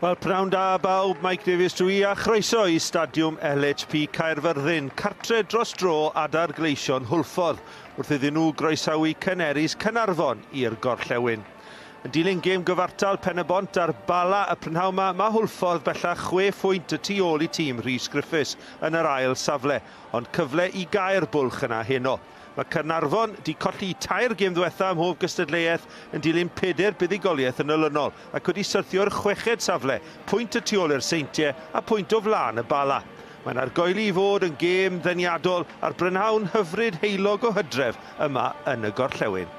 Wel, pnawn da bawb, Mike Davies dwi a chroeso i Stadiwm LHP Caerfyrddin, cartre dros dro Adar Gleision Hwlffordd, wrth iddyn nhw groesawu Canaries Caernarfon i'r gorllewin. Yn dilyn gêm gyfartal Pen-y-bont ar Bala y prynhawn 'ma, mae Hwlffordd bellach 6 phwynt y tu ôl i tîm Rhys Griffiths yn yr ail safle, ond cyfle i gau'r bwlch yna heno. Mae Caernarfon 'di colli tair gêm ddwetha ym mhob gystadleuaeth yn dilyn pedair buddugoliaeth yn olynol ac wedi syrthio i'r chweched safle, pwynt y tu ôl i'r Seintiau a pwynt o flaen y Bala. Mae'n argoeli i fod yn gêm ddeniadol ar brynhawn hyfryd heulog o hydref yma yn y gorllewin.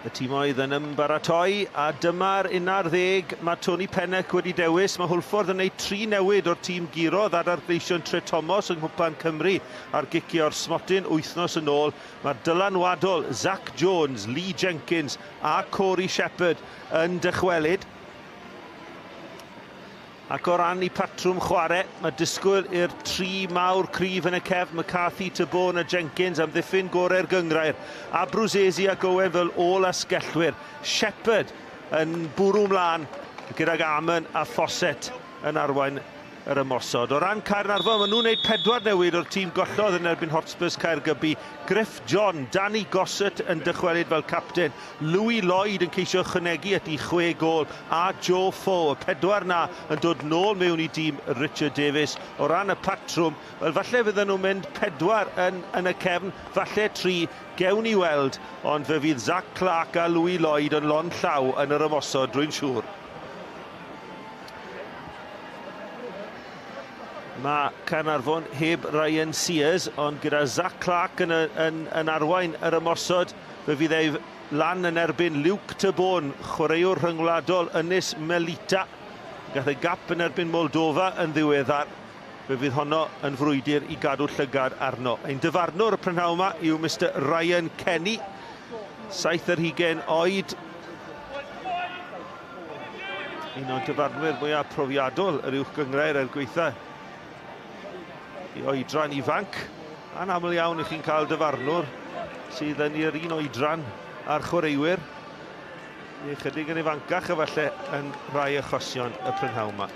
Y timoedd yn ymbaratoi, a dyma'r 11 mae Tony Pennock wedi dewis. Mae Hwlffordd yn gwneud 3 newid o'r tîm gurodd Adar Gleision Trethomas yng Nghwpan Cymru ar gicio'r smotyn wythnos yn ôl. Mae'r dylanwadol Zach Jones, Lee Jenkins a Corey Shepherd yn dychwelyd. Ac o ran i patrwm chwarae, mae disgwyl i'r tri mawr cryf yn y cefn, McCarthy, Tabone a Jenkins, amddiffyn gorau'r gynghrair. Abruzzese ac Owen fel ôl asgellwyr. Shepherd yn bwrw mlaen gydag Amon a Fawcett yn arwain yr ymosod. O ran Caernarfon, maen nhw'n gwneud 4 newid o'r tîm gollodd yn erbyn Hotspurs Caergybi. Griff John, Danny Gossett yn dychwelyd fel capten, Louis Lloyd yn ceisio ychwanegu at ei 6 gôl, a Joe Fo, y 4 na yn dod nôl mewn i dîm Richard Davies. O ran y patrwm, wel falle fydden nhw'n mynd 4 yn, yn y cefn, falle 3, gewn ni weld, ond fe fydd Zach Clark a Louis Lloyd yn lond llaw yn yr ymosod, rwy'n siŵr. Mae Caernarfon heb Ryan Sears, ond gyda Zach Clark yn, yn, yn arwain yr ymosod, fe fydd ei lan yn erbyn Luke Tabone, chwaraewr rhyngwladol Ynys Melita. Gath ei gap yn erbyn Moldova yn ddiweddar. Fe fydd honno yn frwydr i gadw llygad arno. Ein dyfarnwr y prynhawn yma yw Mr Ryan Kenny, 27 oed. Un o'n dyfarnwyr mwyaf profiadol yr uwch gynghrair er gweitha i oedran ifanc. Anaml iawn i chi'n cael dyfarnwr sydd yn i'r un oedran a'r chwaraewyr. Neu chydig yn ifancach efallai yn rhai achosion y prynhawn yma.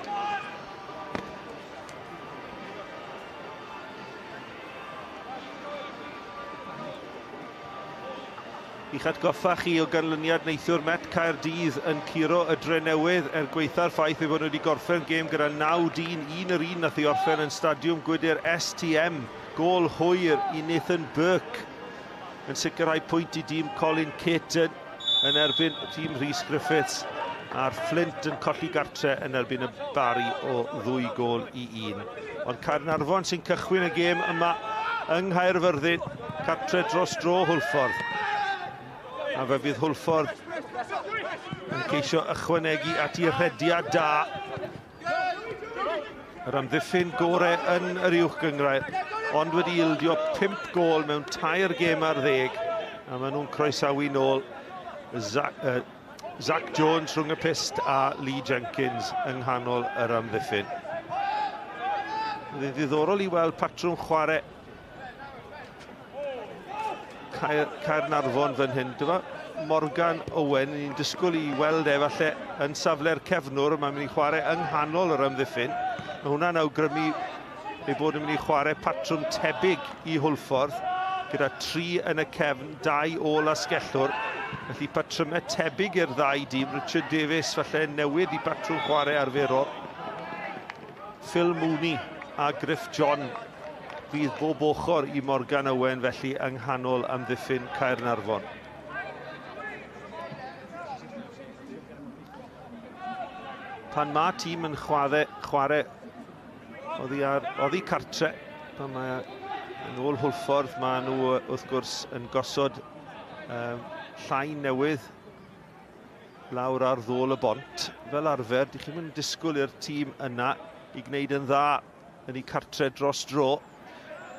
I'ch atgoffa chi o ganlyniad neithiwr Met Caerdydd yn curo y Drenewydd er gwaetha'r ffaith ei fod nhw wedi gorffen gêm gyda 9 dyn, un yr un nath ei orffen yn Stadiwm Gwydir STM. Gôl hwyr i Nathan Burke yn sicrhau pwynt i dîm Colin Caton yn erbyn tîm Rhys Griffiths, a'r Flint yn colli gartre yn erbyn y Barri o 2 gôl i 1. Ond Caernarfon sy'n cychwyn y gêm yma yng Nghaerfyrddin, cartre dros dro Hwlffordd. A fe fydd Hwlffordd yn ceisio ychwanegu at ei rhediad da. Yr amddiffyn gore yn yr uwch gynghrair, ond wedi ildio 5 gôl mewn 3 gêm ar 10, a maen nhw'n croesawu nôl Zach, Zach Jones rhwng y pyst a Lee Jenkins yng nghanol yr amddiffyn. Bydd yn ddiddorol i weld patrwm chwarae Caer, Caernarfon fan hyn. Dyma Morgan Owen, ni'n disgwyl i weld e falle yn safle'r cefnwr, mae'n mynd i chwarae yng nghanol yr amddiffyn. Mae hwnna'n awgrymu ei bod yn mynd i chwarae patrwm tebyg i Hwlffordd, gyda 3 yn y cefn, 2 ôl asgellwr. Felly patrymau tebyg i'r ddau dîm. Richard Davies falle newid i batrwm chwarae arferol. Phil Mooney a Griff John fydd bob ochr i Morgan Owen felly yng nghanol amddiffyn Caernarfon. Pan mae tîm yn chwarae, chwarae oddi, ar, oddi cartre, pan mae yn ôl Hwlffordd, mae nhw wrth gwrs yn gosod llain newydd lawr ar ddôl y bont. Fel arfer, dych chi'n mynd disgwyl i'r tîm yna i gwneud yn dda yn eu cartre dros dro.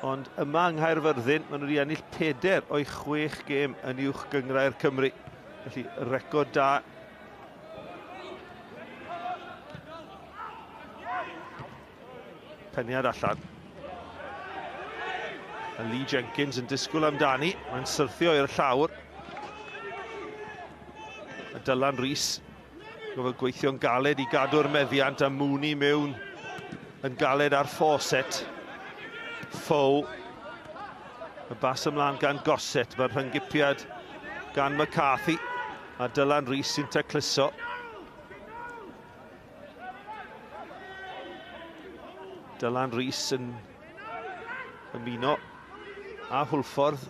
Ond yma yng Nghaerfyrddin, maen nhw wedi ennill 4 o'i 6 gêm yn uwch gynghrair Cymru. Felly, record da. Peniad allan. A Lee Jenkins yn disgwyl amdani. Mae'n syrthio i'r llawr. A Dylan Rees gofod gweithio'n galed i gadw'r meddiant a Mooney mewn yn galed ar Fawcett. Fow. Y bas ymlaen gan Gossett. Mae'r rhyngipiad gan McCarthy. A Dylan Rees sy'n tacluso. Dylan Rees yn ymuno a Hwlffordd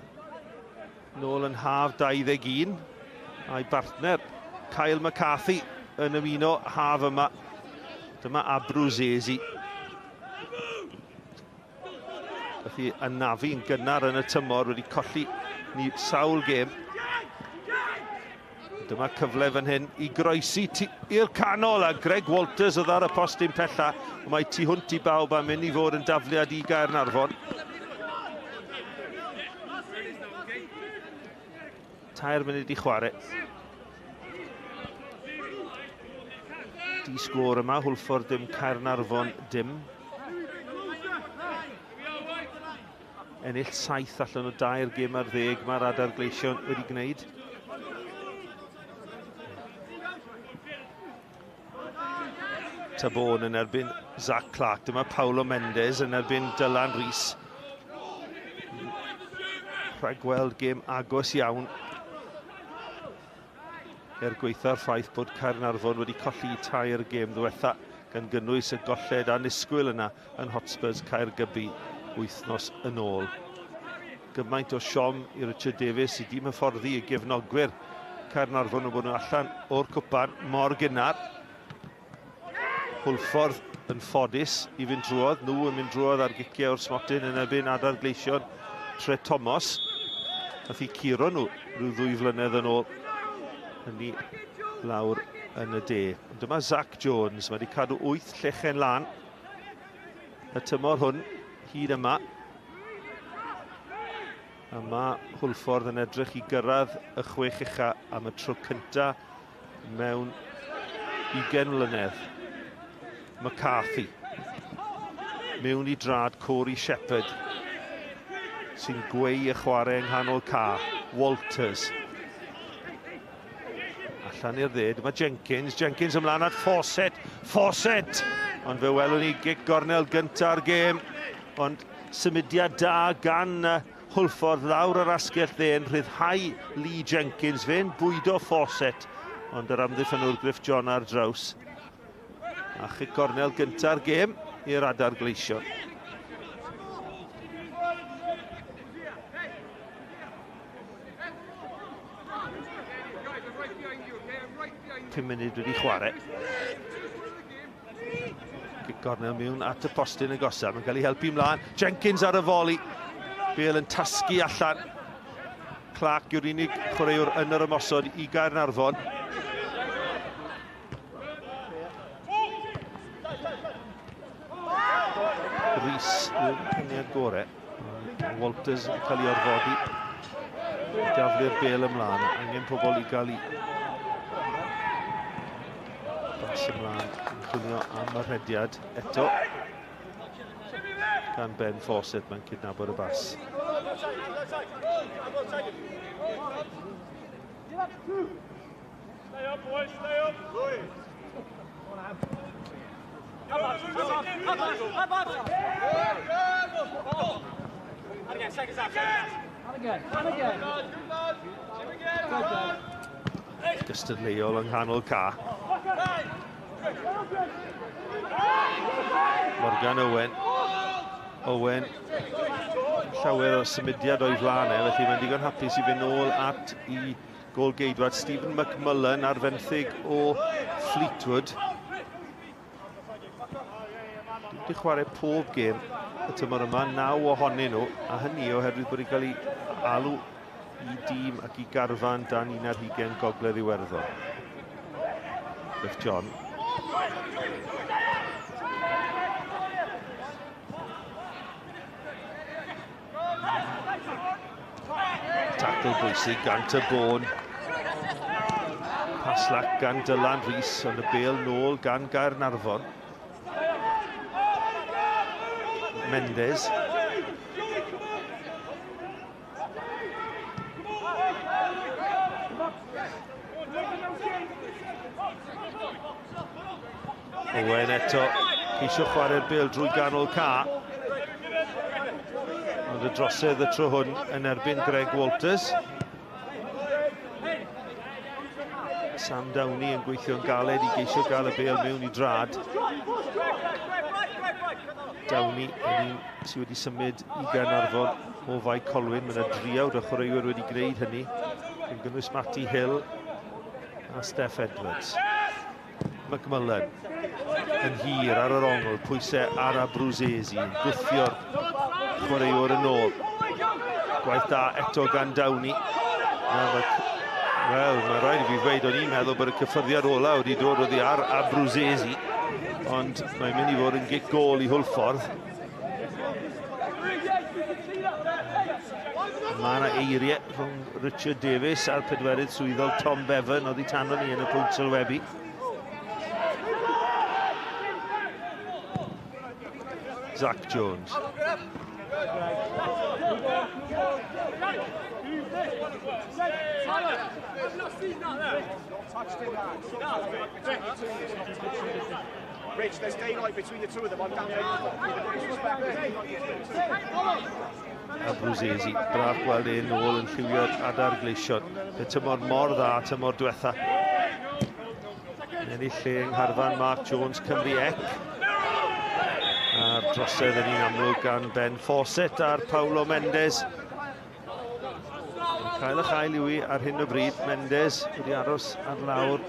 nôl yn haf 21 a'i bartner Kyle McCarthy yn ymuno haf yma. Dyma Abruzzese. Felly anafu'n gynnar yn y tymor, wedi colli ni sawl gêm. Dyma cyfle fan hyn i groesi i'r canol a Greg Walters oedd ar y postyn pella. Mae tu hwnt i bawb a mynd i fod yn dafliad i Gaernarfon. 3 munud i chwarae. Di sgôr yma, Hwlffordd dim, Caernarfon dim. Ennill 7 allan o 2 gêm ar 10 mae'r Adar Gleision wedi gwneud. Tabone yn erbyn Zach Clark. Dyma Paulo Mendes yn erbyn Dylan Rees. Rhagweld gêm agos iawn. Er gweitha'r ffaith bod Caernarfon wedi colli 3 gêm ddiwetha, gan gynnwys y golled annisgwyl yna yn Hotspurs Caergybi wythnos yn ôl. Gymaint o siom i Richard Davies i dîm hyfforddi y gefnogwyr Caernarfon yn bod nhw allan o'r cwpan mor gynnar. Hwlffordd yn ffodus i fynd drwodd, nhw yn mynd drwodd ar giciau o'r smotyn yn erbyn Adar Gleision Tre Thomas. Nath i curo nhw rhyw 2 flynedd yn ôl hynny lawr yn y de. Ond dyma Zach Jones, mae wedi cadw 8 llechen lan y tymor hwn hyd yma. A mae Hwlffordd yn edrych i gyrraedd y 6 ucha am y tro cynta mewn 20 mlynedd. McCarthy mewn i drad Corey Shepherd sy'n gweu y chwarae yng nghanol ca. Walters allan i'r dde, dyma Jenkins. Jenkins ymlaen at Fawcett. Fawcett! Ond fe welwn ni gic gornel gynta'r gêm. Ond symudiad da gan Hwlffordd lawr yr asgell dde yn rhyddhau Lee Jenkins. Fe'n bwydo Fawcett, ond yr amddiffynnwr Griff John ar draws. A chic gornel gynta'r gêm i'r Adar Gleision. Pum munud wedi chwarae. Cic gornel mewn at y postyn agosaf. Mae'n cael ei helpu ymlaen. Jenkins ar y foli. Bale yn tasgu allan. Clark yw'r unig chwaraewr yn yr ymosod i Gaernarfon. Rees yw'r peniad gorau. Walters yn cael ei orfodi i daflu'r bel ymlaen. Angen pobl i gael ei bas ymlaen yn chwilio am y rhediad eto. Gan Ben Fawcett, mae'n cydnabod y bas. Stay up, boys, stay up. Gystadleuol yng nghanol ca. Morgan Owen. Owen llawer o symudiad o'i flaen e, felly mae'n digon hapus i fynd nôl at i gôl-geidwad Stephen McMullen ar fenthyg o Fleetwood. Wedi chwarae pob gêm y tymor yma, 9 ohonyn nhw, a hynny oherwydd bod wedi cael ei alw i dîm ac i garfan dan 21 Gogledd Iwerddon. Griff John. Tackle bwysig gan Tabone. Paslak gan Dylan Rees, ond y bêl nôl gan Gaernarfon. Mendes. Owen eto, ceisio chwarae'r bêl drwy ganol ca. Ond y drosedd y tro hwn yn erbyn Greg Walters. Sam Downey yn gweithio'n galed i geisio gael y bêl mewn i drad. Downey yn un sydd wedi symud i Gaernarfon o Fae Colwyn. Mae yna driawd o chwaraewyr wedi gwneud hynny, gan gynnwys Matty Hill a Steph Edwards. McMullen yn hir ar yr ongl, pwysau ar Abruzzese, yn gwthio'r chwaraewr yn ôl. Gwaith da eto gan Downey. Wel, mae rhaid i fi ddweud, o'n i'n meddwl bod y cyffyrddiad ola wedi dod oddi ar Abruzzese, ond mae'n mynd i fod yn gic gôl i Hwlffordd. Mae yna eiriau rhwng Richard Davies a'r pedwerydd swyddog Tom Bevan oddi tano ni yn y pwynt sylwebu. Zach Jones. Rich, there's daylight between the two of them. I'm down there. Abruzzese, braf gweld e nôl yn lliwio'r adar gleision. Y tymor mor dda, tymor diwetha. Yn ennill lle yng ngharfan Mark Jones Cymru Ec. A'r drosedd yn un amlwg gan Ben Fawcett a'r Paulo Mendes. Cael y chael yw i ar hyn o bryd. Mendes wedi aros ar lawr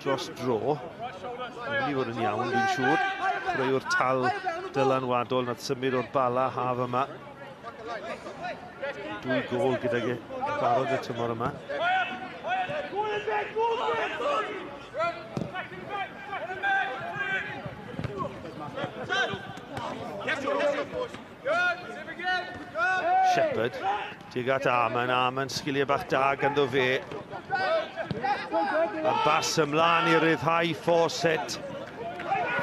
dros dro. Mae'n mynd i fod yn iawn, dwi'n siŵr. Chwaraewr tal dylanwadol nath symud o'r Bala haf yma. Dwy gôl gydag e barod y tymor yma. Shepherd, tuag at Arman, Arman, sgiliau bach da ganddo fe. A'r bas ymlaen i ryddhau Fawcett.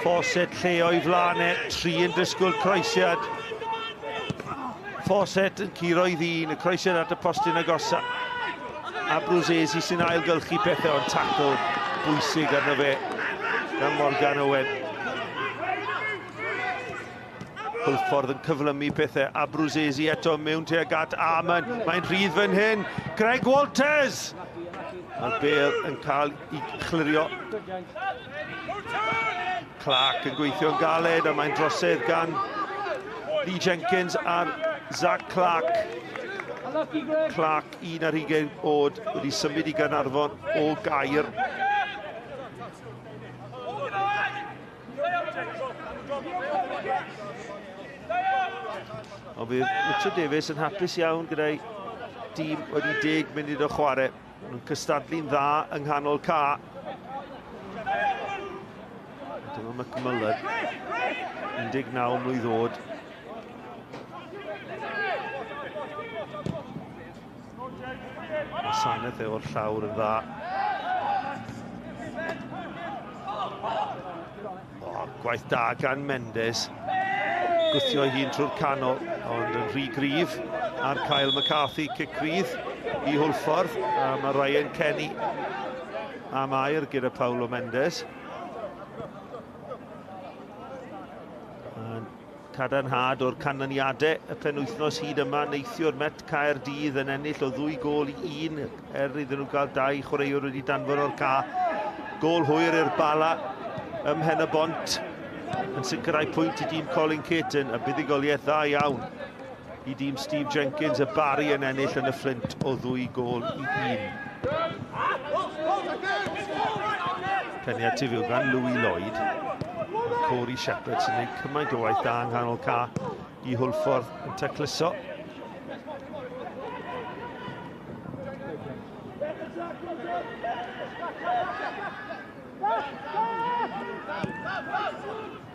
Fawcett lle o'i flaen e, tri yn disgwyl croesiad. Fawcett yn curo i ddyn, y croesiad at y postyn agosa. A Bruzzese sy'n ailgylchu pethau ond tacl bwysig arno fe gan Morgan Owen. Hwlffordd yn cyflymu pethau. A Bruzzese eto mewn tuag at Arman. Mae'n rhydd fan hyn. Greg Walters! Mae'r bel yn cael ei chlirio. Clark yn gweithio'n galed a mae'n drosedd gan Lee Jenkins a'r Zach Clark. Clark, 21 oed, wedi symud i Gaernarfon o Gaer. Ond bydd Richard Davies yn hapus iawn gyda'i dîm wedi 10 munud o chwarae. Nhw'n cystadlu'n dda yng nghanol ca. Dyma McMullen, 19 mlwydd oed. Gwasanaeth e o'r llawr yn dda. O, gwaith da gan Mendes. Gwthio ei hun trwy'r canol, ond yn rhy gryf ar Kyle McCarthy, cic rydd i Hwlffordd. A mae Ryan Kenny am air gyda Paulo Mendes. Cadarnhad o'r canlyniadau y penwythnos hyd yma, neithiwr Met Caerdydd yn ennill o ddwy gôl i un er iddyn nhw gael dau chwaraewr wedi danfon o'r ca. Gôl hwyr i'r Bala ym Mhen y Bont yn sicrhau pwynt i dîm Colin Caton a buddugoliaeth dda iawn i dîm Steve Jenkins y Barry yn ennill yn y Fflint o ddwy gôl i un. Peniad tu fyw gan Louis Lloyd. Corey Shepherd sy'n gwneud cymaint o waith da yng nghanol ca i Hwlffordd yn tacluso.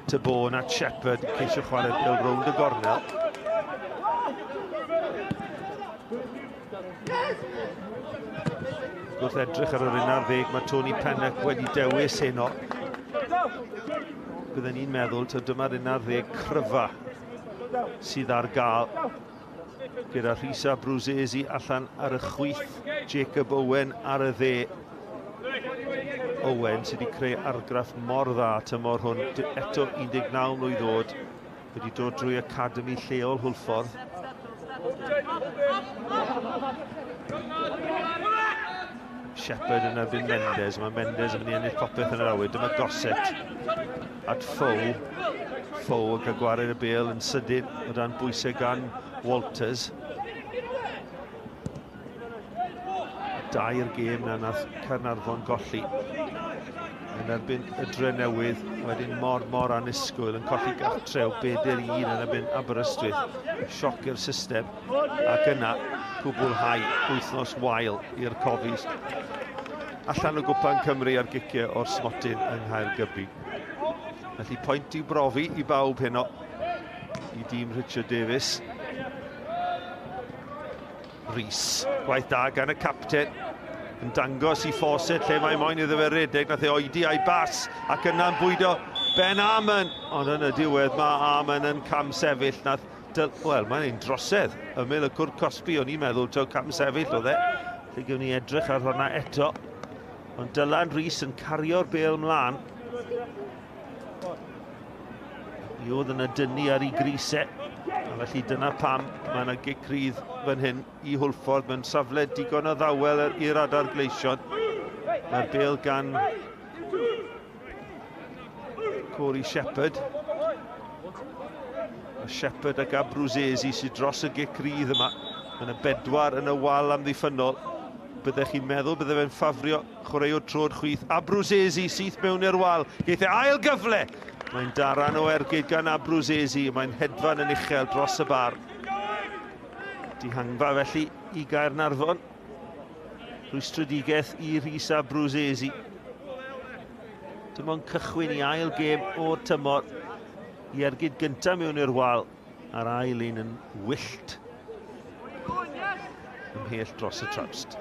Tabone at Shepherd, ceisio chwarae bêl rownd y gornel. Wrth edrych ar yr 11, mae Tony Pennock wedi dewis heno. Bydden ni'n meddwl, taw dyma'r 11 cryfa sydd ar gael. Gyda Rhys Abruzzese allan ar y chwith, Jacob Owen ar y dde. Owen sydd wedi creu argraff mor dda tymor hwn, eto 19 mlwydd oed, wedi dod drwy academi lleol Hwlffordd. Shepherd yn erbyn Mendes, mae Mendes yn mynd i ennill popeth yn yr awyr. Dyma Gossett at Fow. Fow yn cael gwared y bêl yn sydyn o dan bwysau gan Walters. Dair gêm na nath Caernarfon golli yn erbyn y Drenewydd, wedyn mor annisgwyl yn colli gartre o 4-1 yn erbyn Aberystwyth. Sioc i'r system, ac yna cwblhau wythnos wael i'r Cofis. Allan o Gwpan Cymru ar giciau o'r smotyn yng Nghaergybi. Felly pwynt i'w brofi i bawb heno i dîm Richard Davies. Rhys, gwaith da gan y capten, yn dangos i Fawcett lle mae moyn iddo fe redeg, nath e oedi a'i bas ac yna'n bwydo Ben Armon, ond yn y diwedd mae Armon yn camsefyll, nath, wel, mae'n ein drosedd, ymyl y cwrt cosbi, o'n i'n meddwl taw camsefyll oedd e, lle gewn ni edrych ar hwnna eto, ond Dylan Rhys yn cario'r bêl mlaen. Mi oedd yna dynnu ar ei grisau, a felly dyna pam mae yna gic rydd fan hyn i Hwlffordd mewn safle digon o ddawel i'r adar gleision. Mae'r bêl gan Corey Shepherd. A Shepherd ac Abruzzese sydd dros y gic rydd yma. Mae yna bedwar yn y wal amddiffynnol. Byddech chi'n meddwl bydde fe'n ffafrio chwaraewr troed chwith. Abruzzese syth mewn i'r wal. Geith e ail gyfle. Mae'n daran o ergyd gan Abruzzese. Mae'n hedfan yn uchel dros y bar. Dihangfa felly i Gaernarfon. Rhwystredigaeth i Rhys Abruzzese. Dim ond cychwyn i ail gêm o'r tymor. I ergyd gyntaf mewn i'r wal. A'r ail un yn wyllt. Ymhell dros y trawst.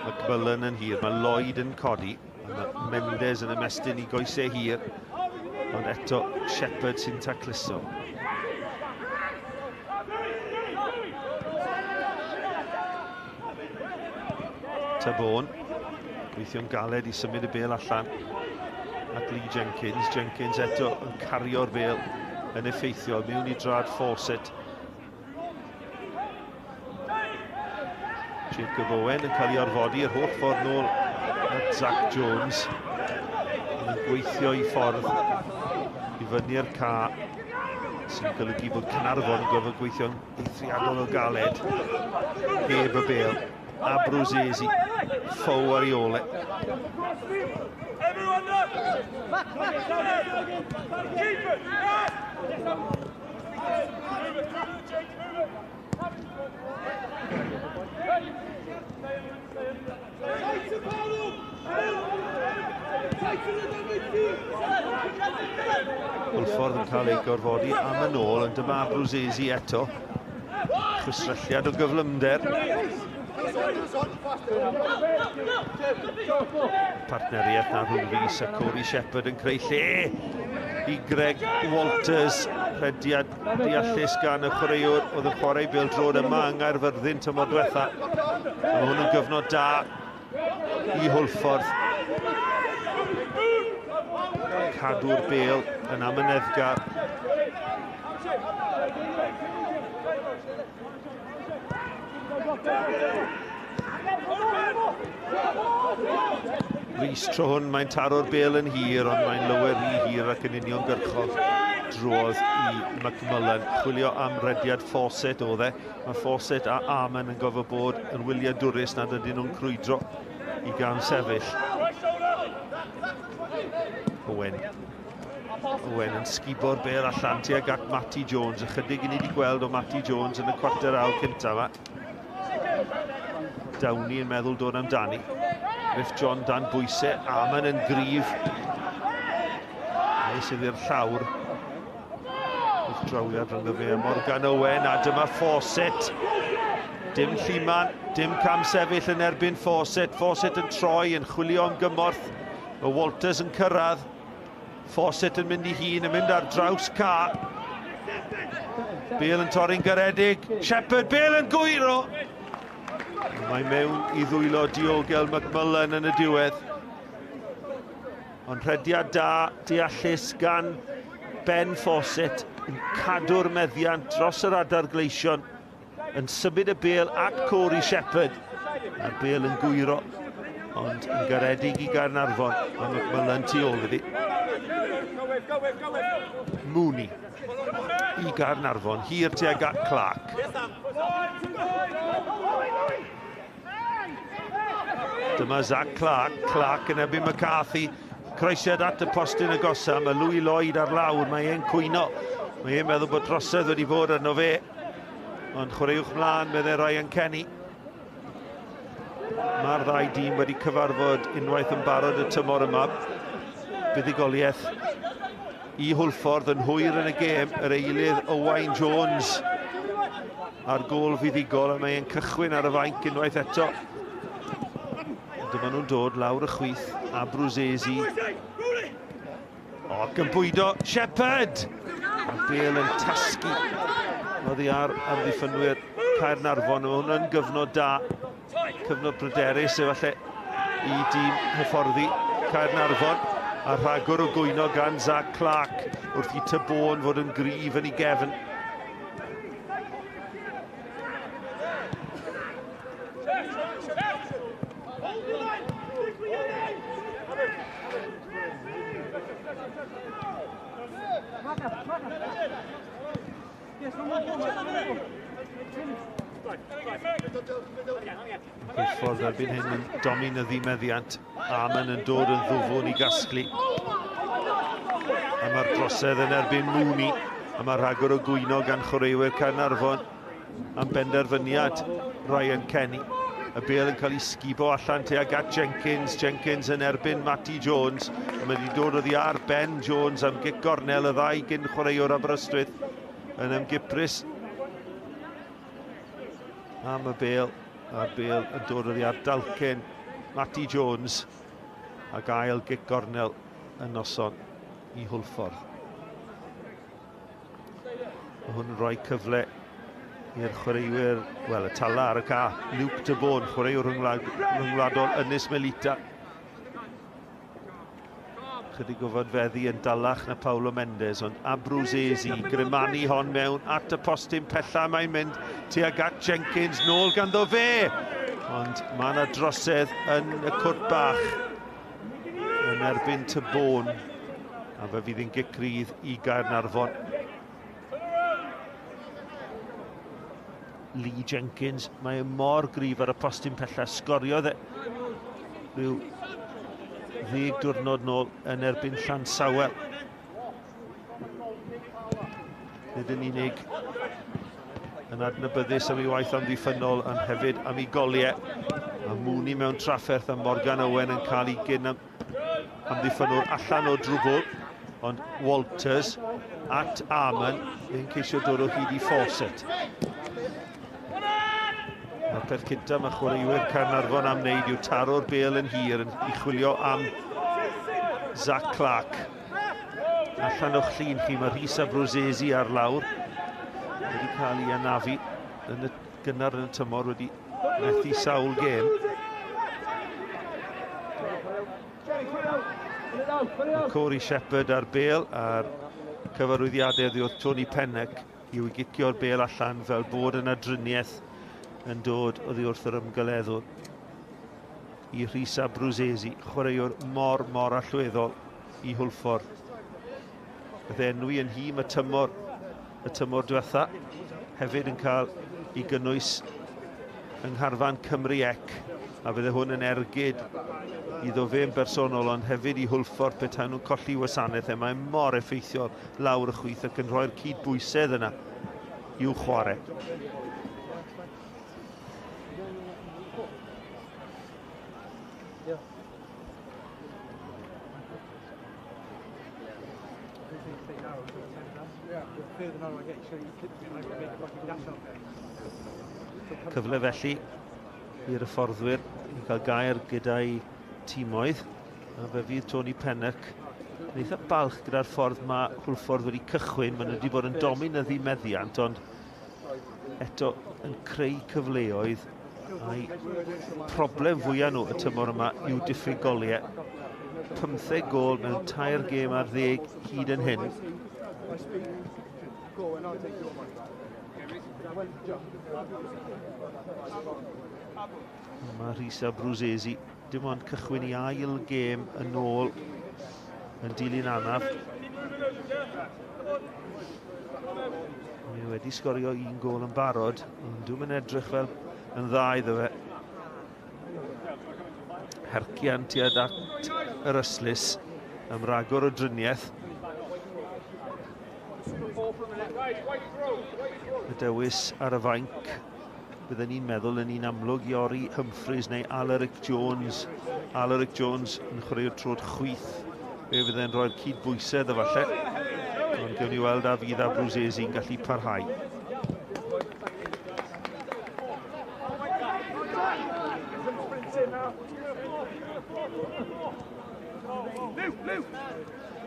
McMullen yn hir, mae Lloyd yn codi, mae Mendes yn ymestyn i goesau hir, ond eto Shepherd sy'n tacluso. Tabone, gweithio'n galed i symud y bêl allan at Lee Jenkins. Jenkins eto yn cario'r bêl yn effeithiol mewn i drad Fawcett. Jacob Owen yn cael ei orfodi yr holl ffordd nôl at Zach Jones. Yn gweithio i ffordd i fyny'r ca, sy'n golygu bod Caernarfon yn gorfod gweithio'n eithriadol o galed heb y bêl. Abruzzese, Fow ar ei ôl e. Hwlffordd yn cael ei gorfodi am yn ôl, ond dyma Abruzzese eto. Chwistrelliad o gyflymder. Partneriaeth na rhwng Rhys a Corey Shepherd yn creu lle i Greg Walters. Rhediad deallus gan y chwaraewr oedd yn chwarae bêl-droed yma yng Nghaerfyrddin tymor diwetha. Mae hwn yn gyfnod da i Hwlffordd. Cadw'r bêl yn amyneddgar. Rhys tro hwn, mae'n taro'r bêl yn hir, ond mae'n lawer rhy hir ac yn uniongyrchol drodd i McMullen. Chwilio am rediad Fawcett oedd e. Mae Fawcett a Armon yn gorfod bod yn wyliadwrus nad ydyn nhw'n crwydro i gam sefyll. Owen. Owen yn sgubo'r bêl allan tuag at Matty Jones. Ychydig i ni wedi gweld o Matty Jones yn y cwarter awr cyntaf yma. Downey yn meddwl dod amdani. Griff John dan bwysau, Armon yn gryf. Mae sydd i'r llawr. Wrth drawiad rhwng fe a Morgan Owen, a dyma Fawcett. Dim Lluman, dim cam sefyll yn erbyn Fawcett. Fawcett yn troi, yn chwilio am gymorth. Mae Walters yn cyrraedd. Fawcett yn mynd i hun, yn mynd ar draws ca. Bale yn torri'n garedig. Shepherd, Bale yn gwyro! Mae mewn i ddwylo diogel McMullen yn y diwedd. Ond rhediad da, deallus gan Ben Fawcett yn cadw'r meddiant dros yr adar gleision, yn symud y bêl at Corey Shepherd. A'r bêl yn gwyro, ond yn garedig i Gaernarfon. Mae McMullen tu ôl iddi. Mooney i Gaernarfon, hir tuag at Clark. Dyma Zach Clark, Clark yn erbyn McCarthy. Croesiad at y postyn agosa, mae Louis Lloyd ar lawr, mae e'n cwyno. Mae e'n meddwl bod trosedd wedi bod arno fe. Ond chwaraewch mlaen, meddai Ryan Kenny. Mae'r ddau dîm wedi cyfarfod unwaith yn barod y tymor yma. Buddugoliaeth i Hwlffordd yn hwyr yn y gêm, yr eilydd Owain Jones a'r gôl fuddugol, a mae e'n cychwyn ar y fainc unwaith eto. Dyma nhw'n dod lawr y chwith, a Bruzzese. O, ac yn bwydo Shepherd! A Bale yn tasgu oddi ar amddiffynwyr Caernarfon. Mae hwn yn gyfnod da, cyfnod pryderus efallai i dîm hyfforddi Caernarfon. A rhagor o gwyno gan Zach Clark wrth i Tybôn fod yn gryf yn ei gefn. Hwlffordd erbyn hyn yn dominyddu meddiant. Amon yn dod yn ddwfwn i gasglu. A mae'r drosedd yn erbyn Mooney. A mae rhagor o gwyno gan chwaraewyr Caernarfon am benderfyniad Ryan Kenny. Y bêl yn cael ei sgubo allan tuag at Jenkins. Jenkins yn erbyn Matty Jones. A mae wedi dod oddi ar Ben Jones am gic gornel, y ddau gyn chwaraewr Aberystwyth yn ymgiprys am y bêl. A'r bêl yn dod oddi ar dalcen Matty Jones ac ail gic gornel y noson i Hwlffordd. Mae hwn yn rhoi cyfle i'r chwaraewyr, wel, y tala ar y ca, Luke de Boon, chwaraewr rhyngwladol Ynys Melita. Chydig o fodfeddi yn dalach na Paulo Mendes, ond Abruzzese, Grimani hon mewn at y postyn pella, mae'n mynd tuag at Jenkins, nôl ganddo fe! Ond mae yna drosedd yn y cwrt bach yn erbyn Tybôn, a fe fydd yn gic rydd i Gaernarfon. Lee Jenkins, mae e mor gryf ar y postyn pella, sgoriodd e rhyw 10 diwrnod nôl yn erbyn Llansawel. Nid yn unig yn adnabyddus am ei waith amddiffynnol, ond hefyd am ei goliau. A Mooney mewn trafferth a Morgan Owen yn cael ei gyn amddiffynnwr allan o drwbl. Ond Walters at Arman yn ceisio dod o hyd i Fawcett. Mae'r peth cyntaf mae chwaraewyr Caernarfon am wneud yw taro'r bêl yn hir yn i chwilio am Zach Clark. Allan o'ch llun chi, mae Rhys Abruzzese ar lawr. Wedi cael ei anafu yn y gynnar yn y tymor, wedi methu sawl gêm. Mae Corey Shepherd ar bêl a'r cyfarwyddiadau oddi wrth Tony Pennock yw i gicio'r bêl allan fel bod yna driniaeth yn dod oddi wrth yr ymgeleddwr i Rhys Abruzzese, chwaraewr mor, mor allweddol i Hwlffordd. Bydd enwi yn nhîm y tymor, y tymor diwetha, hefyd yn cael ei gynnwys yng ngharfan Cymru Ec, a fydde hwn yn ergyd iddo fe'n bersonol, ond hefyd i Hwlffordd petai nhw'n colli wasanaeth e. Mae'n mor effeithiol lawr y chwith ac yn rhoi'r cydbwysedd yna i'w chwarae. Cyfle felly i'r hyfforddwyr i cael gair gyda'i tîmoedd. A fe fydd Tony Pennock yn eitha balch gyda'r ffordd mae Hwlffordd wedi cychwyn. Maen nhw wedi bod yn dominyddu meddiant, ond eto yn creu cyfleoedd. A'i problem fwyaf nhw y tymor yma yw diffyg goliau. 15 gôl mewn 3 gêm ar 10 hyd yn hyn. Mae Rhys Abruzesi dim ond cychwyn i ail gêm yn ôl yn dilyn anaf. Mae wedi sgorio 1 gôl yn barod, ond dwi'm yn edrych fel yn dda iddo fe. Hercian tuag at yr ystlys am ragor o driniaeth. Y dewis ar y fainc, bydden ni'n meddwl yn un amlwg i Ori Humphreys neu Alaric Jones. Alaric Jones yn chwaraewr trod chwith, fe fydde'n rhoi'r cydbwysedd efallai. Ond gewn ni weld a fydd Abruzesi'n gallu parhau.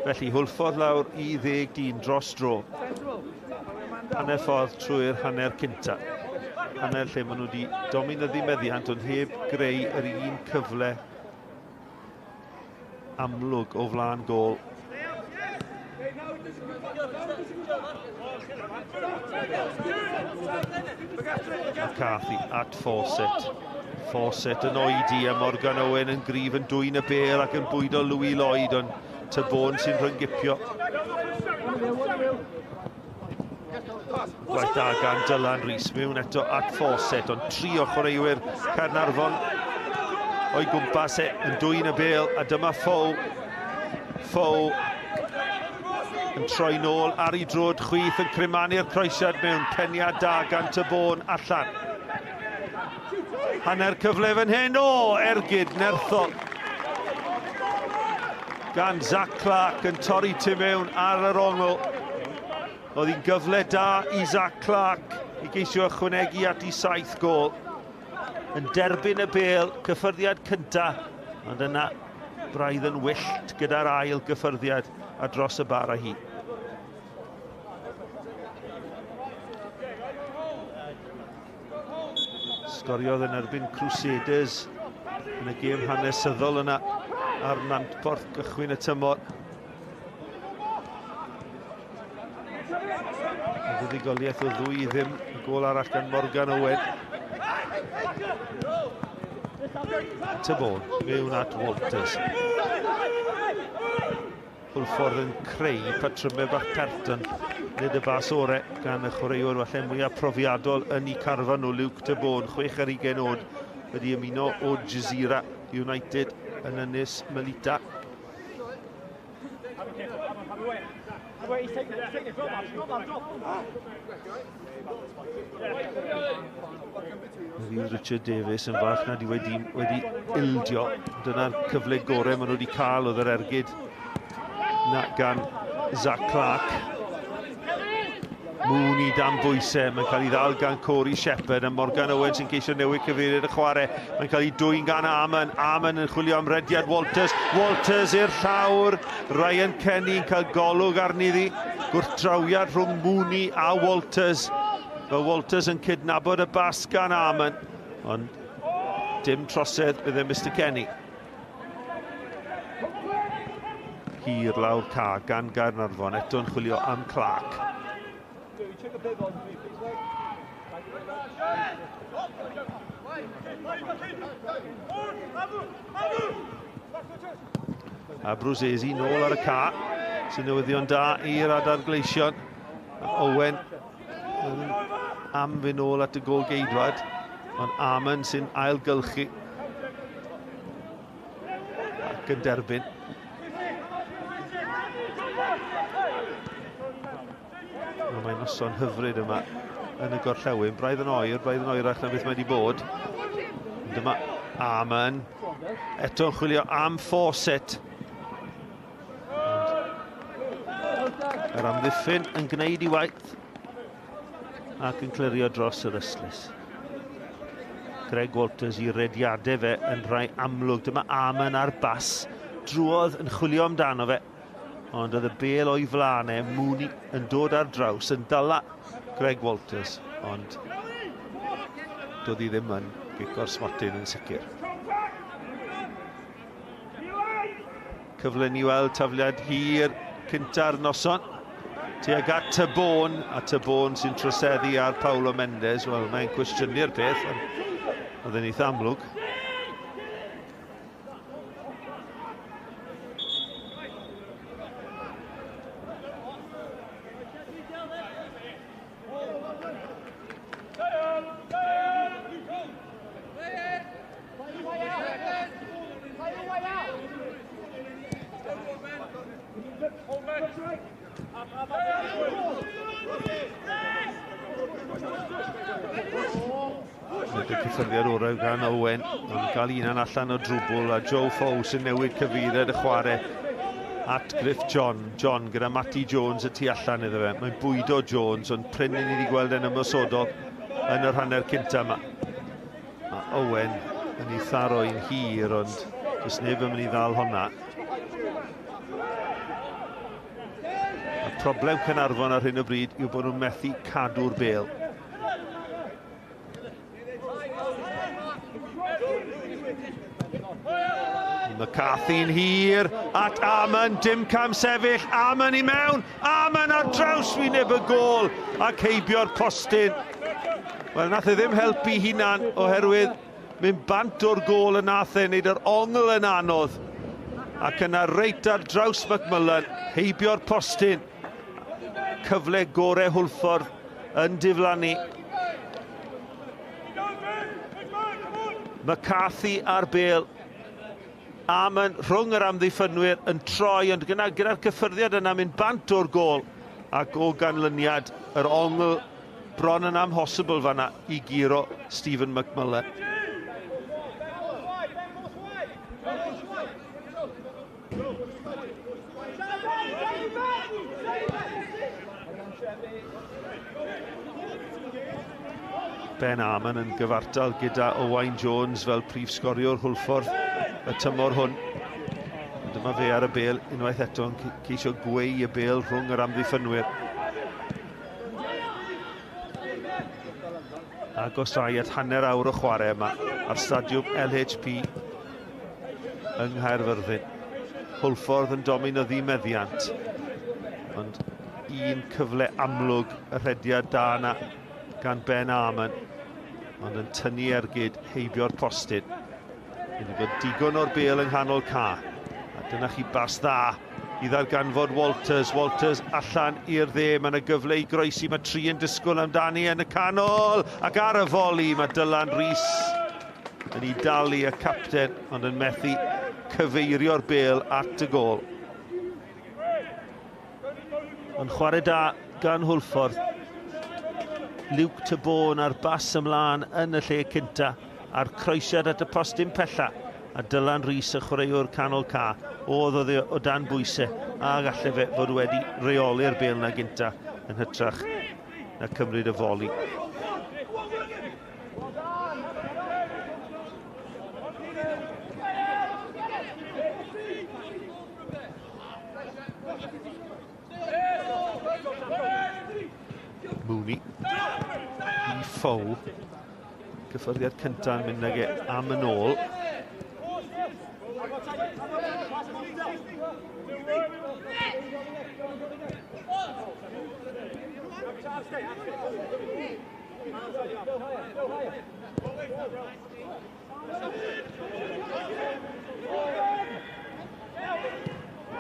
Felly, Hwlffordd lawr i 10 dyn dros dro. Hanner ffordd trwy'r hanner cynta. Hanner lle maen nhw wedi dominyddu meddiant, ond heb greu yr un cyfle amlwg o flaen gôl. McCarthy at Fawcett. Fawcett yn oedi a Morgan Owen yn gryf yn dwyn y bêl ac yn bwydo Louis Lloyd, ond Tybôn sy'n rhyngipio. Gwaith da gan Dylan Rhys mewn eto at Fawcett, ond 3 o chwaraewyr Caernarfon o'i gwmpas e yn dwyn y bêl, a dyma Fow. Fow yn troi nôl ar ei drod chwith yn crymanu'r croesiad mewn peniad da gan Tybôn allan. Hanner cyfle fan hyn, o, ergyd nerthol gan Zach Clark yn torri tu mewn ar yr ongl. Oedd hi'n gyfle da i Zach Clark i geisio ychwanegu at ei 7 gôl. Yn derbyn y bêl, cyffyrddiad cynta, ond yna braidd yn wyllt gyda'r ail gyffyrddiad a dros y bar â hi. Sgoriodd yn erbyn Crusaders yn y gêm hanesyddol yna ar Nantporth gychwyn y tymor. Y fuddugoliaeth o 2-0, y gôl arall gan Morgan Owen. Tybôn mewn at Walters. Hwlffordd yn creu patrymau bach pert, ond nid y bas orau gan y chwaraewr falle mwyaf profiadol yn eu carfan nhw, Luke Tybôn, 26 oed, wedi ymuno o Jazeera United yn Ynys Melita. Fydd Richard Davies yn falch nad yw wedi ildio. Dyna'r cyfle gorau maen nhw wedi cael oedd yr ergyd na gan Zach Clark. Mooney dan bwysau, mae'n cael ei ddal gan Corey Shepherd, a Morgan Owen sy'n ceisio newid cyfeiriad y chwarae. Mae'n cael ei dwyn gan Amon, Amon yn chwilio am rediad Walters, Walters i'r llawr, Ryan Kenny yn cael golwg arni ddi, gwrthdrawiad rhwng Mooney a Walters. Mae Walters yn cydnabod y bas gan Amon, ond dim trosedd bydde Mr Kenny. Hir lawr ca gan Gaernarfon, eto'n chwilio am Clark. A Bruzesi nôl ar y ca, sy'n newyddion da i'r adar gleision. Owen am fynd nôl at y gôl geidwad, ond Amon sy'n ailgylchu ac yn derbyn. Mae'n noson hyfryd yma yn y gorllewin. Braidd yn oer, braidd yn oerach na beth mae wedi bod. Dyma Amon. Eto'n chwilio am Fawcett. Yr amddiffyn yn gwneud i waith ac yn clirio dros yr ystlys. Greg Walters i rediadau fe yn rhai amlwg. Dyma Amon ar bas. Drwodd yn chwilio amdano fe. Ond oedd y bel o'i flaen e, Mooney yn dod ar draws, yn dala Greg Walters. Ond doedd hi ddim yn gico'r smotyn yn sicr. Cyfle ni weld tafliad hir cynta'r noson. Tuag at Tabone, a Tabone sy'n troseddu ar Paulo Mendes. Wel, mae'n cwestiynu'r peth, ond oedd e'n eitha amlwg. Nid y cyffyrddiad orau gan Owen, ond gael unan allan o drwbl, a Joe Fow sy'n newid cyfeiriad y chwarae at Griff John. John gyda Matty Jones y tu allan iddo fe. Mae'n bwydo Jones, ond prin ni wedi gweld e'n ymosodol yn yr hanner cynta yma. Mae Owen yn ei tharo'n hir, ond does neb yn mynd i ddal honna. Y problem Caernarfon ar hyn o bryd yw bod nhw'n methu cadw'r bêl. McCarthy'n hir at Amon, dim cam sefyll, Amon i mewn, Amon ar draws wyneb y gôl ac heibio'r postyn. Wel, nath e ddim helpu hunan oherwydd mynd bant o'r gôl y nath e, wneud yr ongl yn anodd. Ac yna reit ar draws McMullen, heibio'r postyn. Cyfle gore Hwlffordd yn diflannu. McCarthy ar bêl. Amon rhwng yr amddiffynwyr yn troi, ond gyda'r cyffyrddiad yna mynd bant o'r gôl, ac o ganlyniad yr ongl bron yn amhosibl fanna i guro Stephen McMullen. Ben Amon yn gyfartal gyda Owain Jones fel prif sgoriwr Hwlffordd y tymor hwn. Dyma fe ar y bêl unwaith eto yn ceisio gweu y bêl rhwng yr amddiffynwyr. Agos rai at hanner awr o chwarae yma ar stadiwm LHP yng Nghaerfyrddin. Hwlffordd yn dominyddu meddiant, ond un cyfle amlwg y rhediad da yna gan Ben Amon, ond yn tynnu ergyd heibio'r postyn. Wedi bod digon o'r bêl yng nghanol ca. A dyna chi bas dda i ddarganfod Walters. Walters allan i'r dde, mae yna gyfle i groesi, mae tri yn disgwyl amdani yn y canol, ac ar y foli mae Dylan Rees yn ei dalu y capten, ond yn methu cyfeirio'r bêl at y gôl. Ond chwarae da gan Hwlffordd. Luke Tabone ar bas ymlaen yn y lle cynta, a'r croesiad at y postyn pella, a Dylan Rees, y chwaraewr canol ca, oedd o dan bwysau, a gallai fe fod wedi reoli'r bêl na gynta yn hytrach na cymryd y foli. Mooney i Fow. Cyffyrddiad cyntaf yn mynd ag e am yn ôl.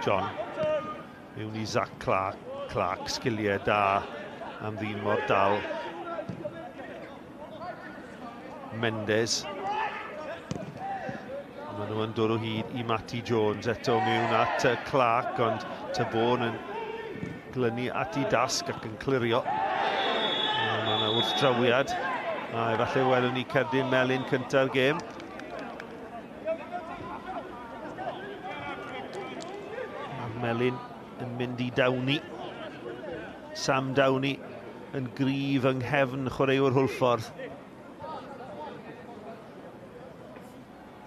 John, mewn i Zach Clark, Clark sgiliau da am ddyn mor dal. Mendes. Maen nhw yn dod o hyd i Matty Jones eto mewn at Clark, ond Tabone yn glynu at ei dasg ac yn clirio. Mae yna wrthdrawiad, a efallai welwn ni cerdyn melyn cynta'r gêm. Mae'r melyn yn mynd i dawni. Sam Downey yn gryf yng nghefn chwaraewr Hwlffordd.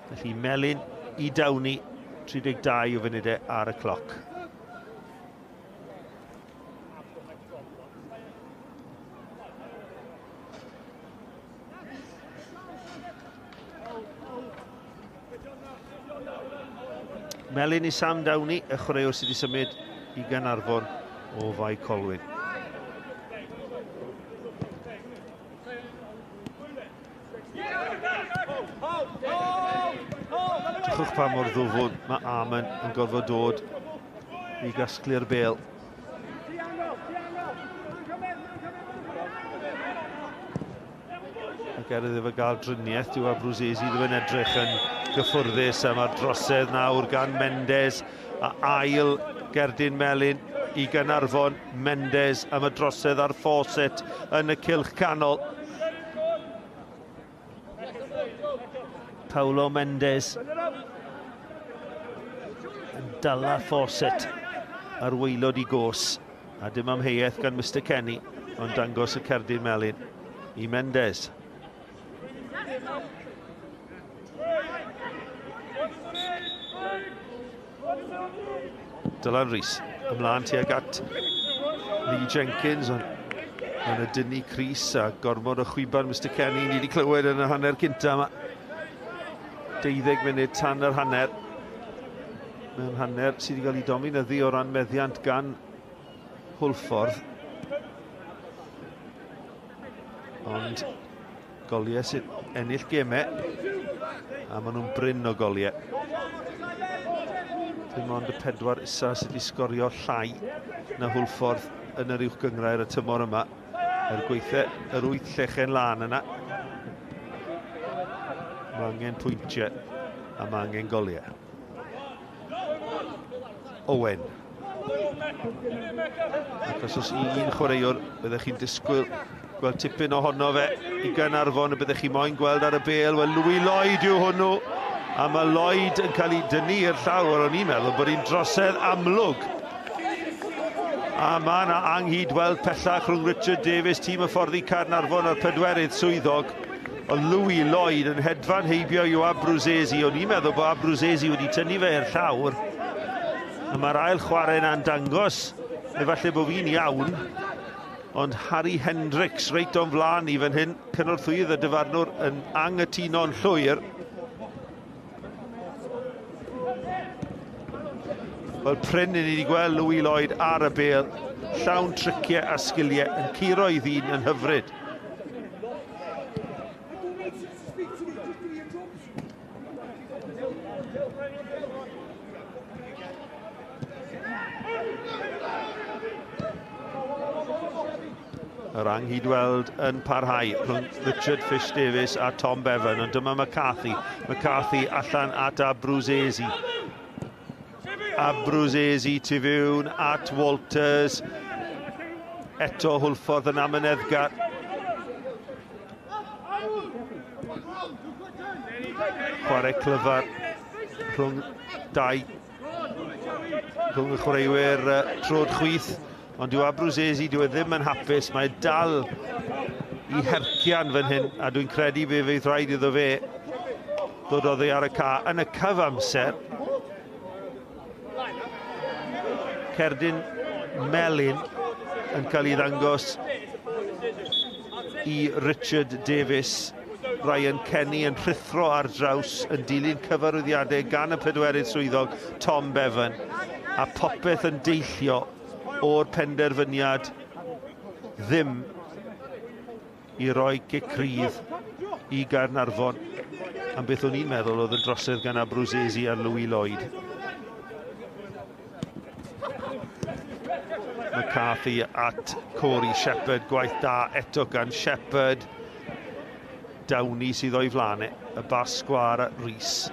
Felly Melin i Downey, 32 o funudau ar y cloc. Melin i Sam Downey, y chwaraewr sydd wedi symud i Gaernarfon o Fae Colwyn. Drychwch pa mor ddwfwn mae Armon yn gorfod dod i gasglu'r bêl. Ac er iddo fe gael driniaeth, dyw Abruzzese ddim yn edrych yn gyffwrddus, a mae'r drosedd nawr gan Mendes a ail gerdyn melyn i Gaernarfon. Mendes am y drosedd ar Fawcett yn y cylch canol. Paulo Mendes yn dala Fawcett ar waelod i gos. A dim amheuaeth gan Mr Kenny, ond dangos y cerdyn melyn i Mendes. Dylan Rees ymlaen tuag at Lee Jenkins, ond mae'n y dynnu Cris a gormod o chwiban Mr Kenny ni wedi clywed yn y hanner cynta yma. 12 munud tan yr hanner. Mewn hanner sydd wedi cael ei dominyddu o ran meddiant gan Hwlffordd. Ond goliau sy'n ennill gemau, a maen nhw'n brin o goliau. Dim ond y pedwar isa sydd wedi sgorio llai na Hwlffordd yn yr uwch gynghrair y tymor yma. Er gweitha yr 8 llechen lân yna. Mae angen pwyntiau a mae angen goliau. Owen. Ac os oes un chwaraewr byddech chi'n disgwyl gweld tipyn ohono fe i Gaernarfon y byddech chi moyn gweld ar y bêl, wel Louis Lloyd yw hwnnw. A mae Lloyd yn cael ei dynnu i'r llawr, o'n i'n meddwl bod hi'n drosedd amlwg. A mae yna anghydweld pellach rhwng Richard Davies, tîm hyfforddi Caernarfon a'r pedwerydd swyddog. Ond Louis Lloyd yn hedfan heibio i'w Abruzzese. O'n i'n meddwl bod Abruzzese wedi tynnu fe i'r llawr. A mae'r ail chwarae yna'n dangos, efallai bod fi'n iawn, ond Harry Hendricks reit o'n flaen i fan hyn, cynorthwyydd y dyfarnwr yn anghytuno'n llwyr. Wel, prin i ni wedi gweld Louis Lloyd ar y bêl, llawn triciau a sgiliau, yn curo ei ddyn yn hyfryd. Yr anghydweld yn parhau rhwng Richard Fish Davies a Tom Bevan, ond dyma McCarthy. McCarthy allan at Abruzzese. Abruzzese tu fewn at Walters. Eto Hwlffordd yn amyneddgar. Chwarae clyfar rhwng dau rhwng y chwaraewyr trod chwith, ond dyw Abruzzese dyw e ddim yn hapus, mae dal i hercian fan hyn, a dwi'n credu fe fydd rhaid iddo fe ddod oddi ar y ca yn y cyfamser. Cerdyn melyn yn cael ei ddangos i Richard Davies. Ryan Kenny yn rhuthro ar draws yn dilyn cyfarwyddiadau gan y pedwerydd swyddog Tom Bevan, a popeth yn deillio o'r penderfyniad ddim i roi gic rydd i Gaernarfon am beth o'n i'n meddwl oedd yn drosedd gan Abruzzese a Louis Lloyd. McCarthy at Corey Shepherd, gwaith da eto gan Shepherd. Downey sydd o'i flaen e, y bas sgwâr at Rees.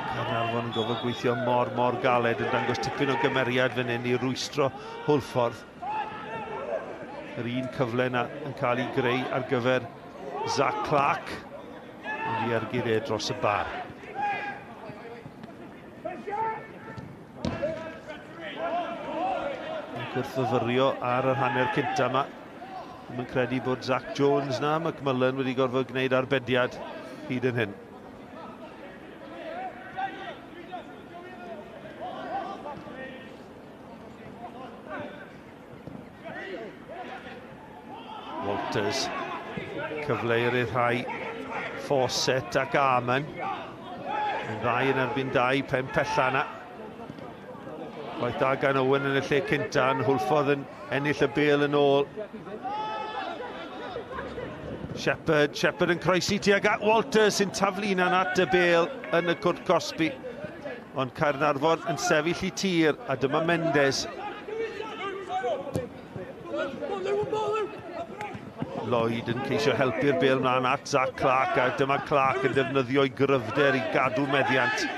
Caernarfon yn gofod gweithio mor, mor galed, yn dangos tipyn o gymeriad fan hyn i rwystro Hwlffordd. Yr un cyfle yna yn cael ei greu ar gyfer Zach Clark, ond i ergyd e dros y bar. Yn gwrthfyfyrio ar yr hanner cynta yma. Ddim yn credu bod Zach Jones na McMullen wedi gorfod gwneud arbediad hyd yn hyn. Walters, cyfle i ryddhau Fawcett ac Arman. Yn ddau yn erbyn dau, pen pella yna. Gwaith da gan Owen yn y lle cynta, yn Hwlffordd yn ennill y bêl yn ôl. Shepherd, Shepherd yn croesi tuag at Walters sy'n taflu hunan at y bêl yn y cwrt cosbi. Ond Caernarfon yn sefyll i tir, a dyma Mendes. Lloyd yn ceisio helpu'r bêl mlaen at Zach Clark, a dyma Clark yn defnyddio'i gryfder i gadw meddiant.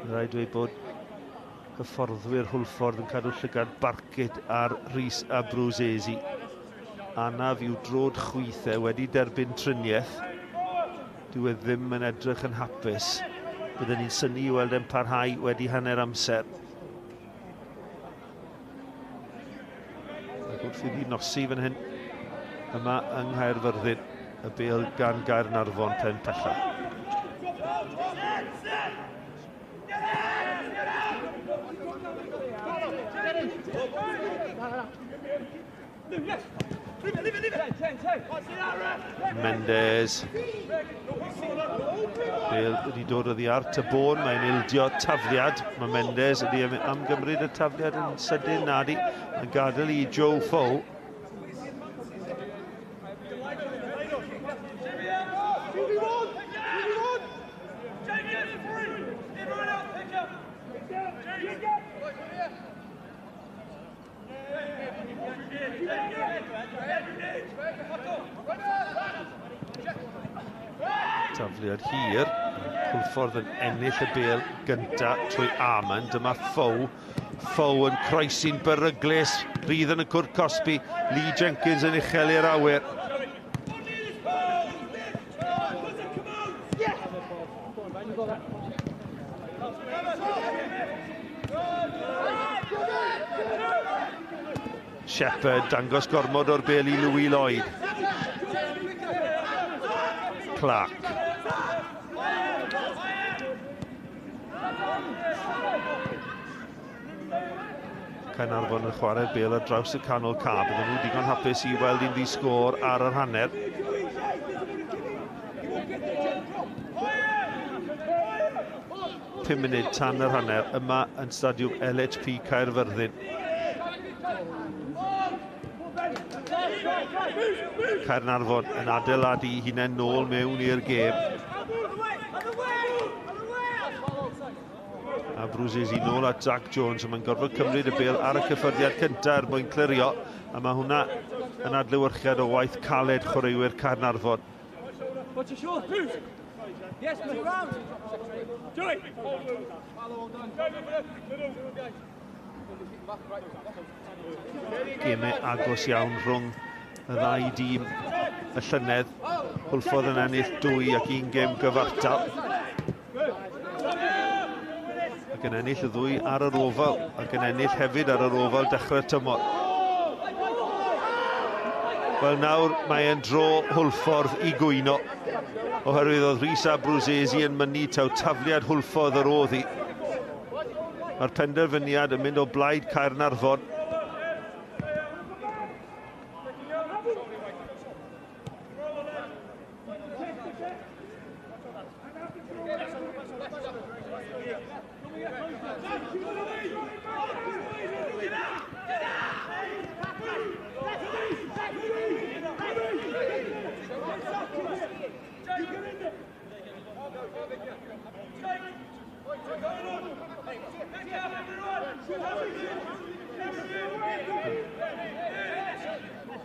Rhaid dweud bod hyfforddwyr Hwlffordd yn cadw llygad barcud ar Rhys Abruzesi. Anaf i'w drod chwith e wedi derbyn triniaeth. Dyw e ddim yn edrych yn hapus. Bydden ni'n synnu i weld e'n parhau wedi hanner amser. Ac wrth iddi nosi fan hyn, yma yng Nghaerfyrddin, y bêl gan Gaernarfon pen pella. Mendes. Bale wedi dod oddi ar Tabone, mae'n ildio tafliad. Mae Mendes wedi am gymryd y tafliad yn sydyn nadi. Yn gadael i Joe Foe. Tafliad hir. Hwlffordd yn ennill y bêl gynta trwy Armand. Dyma Foe. Foe yn croesi'n beryglus. Rydd yn y cwrt cosbi. Lee Jenkins yn uchel i'r awyr. Shepherd dangos gormod o'r bêl i Louis Lloyd. Clark. Caernarfon yn chwarae'r bêl ar draws y canol ca. Bydden nhw digon hapus i weld un ddi sgôr ar yr hanner. 5 munud tan yr hanner yma yn stadiwm LHP Caerfyrddin. Caernarfon yn adeiladu hunain nôl mewn i'r gêm. A Bruzesi nôl at Zach Jones, a mae'n gorfod cymryd y bêl ar y cyffyrddiad cyntaf er mwyn clirio, a mae hwnna yn adlewyrchiad o waith caled chwaraewyr Caernarfon. Gemau agos iawn rhwng y ddau dîm y llynedd. Hwlffordd yn ennill 2 ac 1 gêm gyfartal. Ac yn ennill y ddwy ar yr ofal, ac yn ennill hefyd ar yr ofal dechrau'r tymor. Wel nawr mae e'n dro Hwlffordd i gwyno, oherwydd oedd Rhys Abruzesi yn mynnu taw tafliad Hwlffordd yr oedd hi. Mae'r penderfyniad yn mynd o blaid Caernarfon.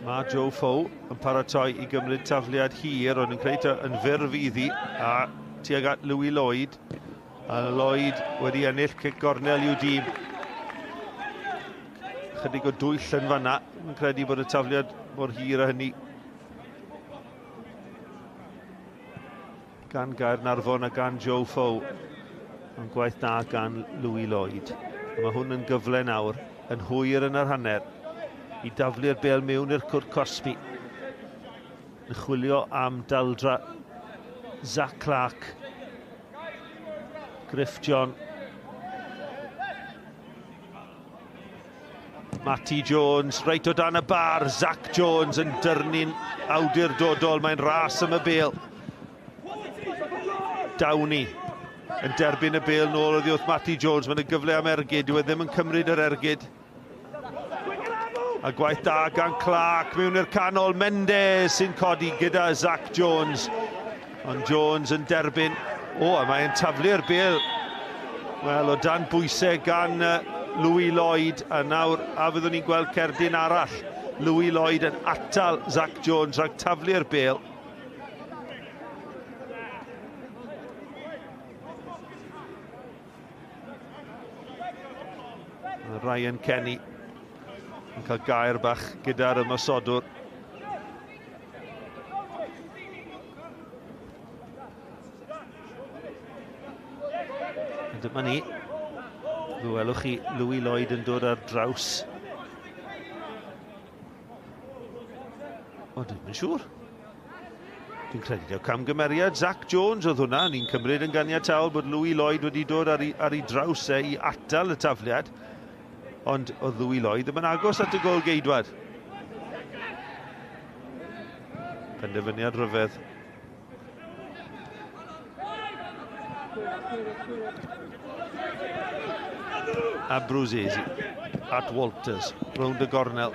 Mae Joe Fow yn paratoi i gymryd tafliad hir, ond yn creu yn fyr fydd hi, a tuag at Louis Lloyd. A Lloyd wedi ennill cic gornel i'w dîm. Chydig o dwyll yn fanna. Yn credu bod y tafliad mor hir â hynny. Gan Gaernarfon a gan Joe Fow. Ond gwaith da gan Louis Lloyd. A mae hwn yn gyfle nawr, yn hwyr yn yr hanner, i daflu'r bêl mewn i'r cwrt cosbi. Yn chwilio am daldra Zach Clark. Griff John. Matty Jones, reit o dan y bar, Zach Jones yn dyrnu'n awdurdodol, mae'n ras am y bêl. Downey yn derbyn y bêl nôl oddi wrth Matty Jones, mae'n gyfle am ergyd, dyw e ddim yn cymryd yr ergyd. A gwaith da gan Clark mewn i'r canol, Mendes sy'n codi gyda Zach Jones. Ond Jones yn derbyn, o, a mae'n taflu'r bêl. Wel, o dan bwysau gan Louis Lloyd, a nawr, a fyddwn ni'n gweld cerdyn arall. Louis Lloyd yn atal Zach Jones rhag taflu'r bêl. Ryan Kenny yn cael gair bach gyda'r ymosodwr. A dyma ni. Fe welwch chi Louis Lloyd yn dod ar draws. O, dwi'n yn siŵr. Dwi'n credu taw camgymeriad Zach Jones oedd hwnna. Ni'n cymryd yn ganiataol bod Louis Lloyd wedi dod ar ei, ar ei draws e i atal y tafliad. Ond oedd Louis Lloyd ddim yn agos at y gol geidwad. Penderfyniad rhyfedd. Abruzzese at Walters, rownd y gornel.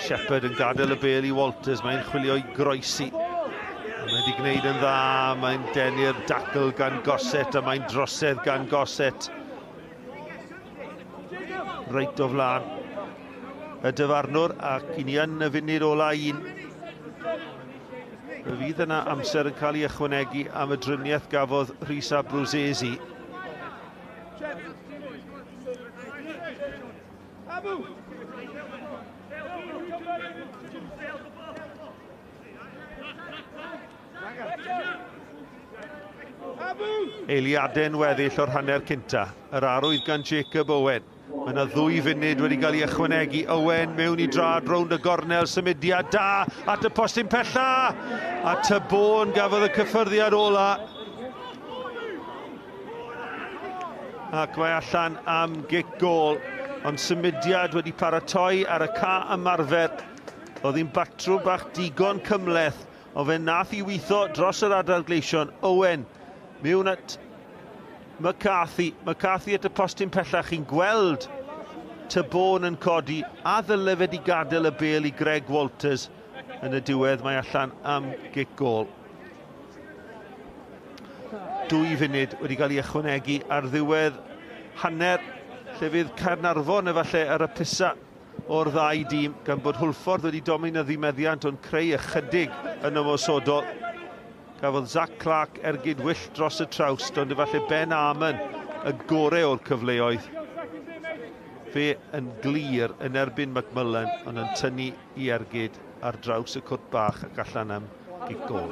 Shepherd yn gadael y bêl i Walters, mae'n chwilio i groesi. Mae wedi gwneud yn dda, mae'n denu'r dacl gan Gossett a mae'n drosedd gan Gossett. Reit o flaen y dyfarnwr ac i ni yn y funud ola un. Fe fydd yna amser yn cael ei ychwanegu am y driniaeth gafodd Rhys Abruzzese. Eiliadau'n weddill o'r hanner cynta. Yr arwydd gan Jacob Owen. Mae yna ddwy funud wedi cael ei ychwanegu. Owen mewn i drad rownd y gornel, symudiad da at y postyn pella. A Tybôn gafodd y cyffyrddiad ola. Ac mae allan am gic gôl. Ond symudiad wedi paratoi ar y ca ymarfer. Oedd hi'n batrwm bach digon cymhleth. Ond fe nath i weithio dros yr ardal gleision. Owen mewn at McCarthy. McCarthy at y postyn pellach. Chi'n gweld Tybôn yn codi a ddyle fe di gadael y bêl i Greg Walters yn y diwedd. Mae allan am gic gôl. 2 funud wedi cael ei ychwanegu ar ddiwedd hanner lle fydd Caernarfon efallai ar y pisa o'r ddau dîm, gan bod Hwlffordd wedi dominyddu meddiant ond creu ychydig yn ymosodol. Cafodd Zach Clark ergyd wyllt dros y trawst, ond efallai Ben Armon y gorau o'r cyfleoedd. Fe yn glir yn erbyn McMullen, ond yn tynnu i ergyd ar draws y cwrt bach ac allan am gic gôl.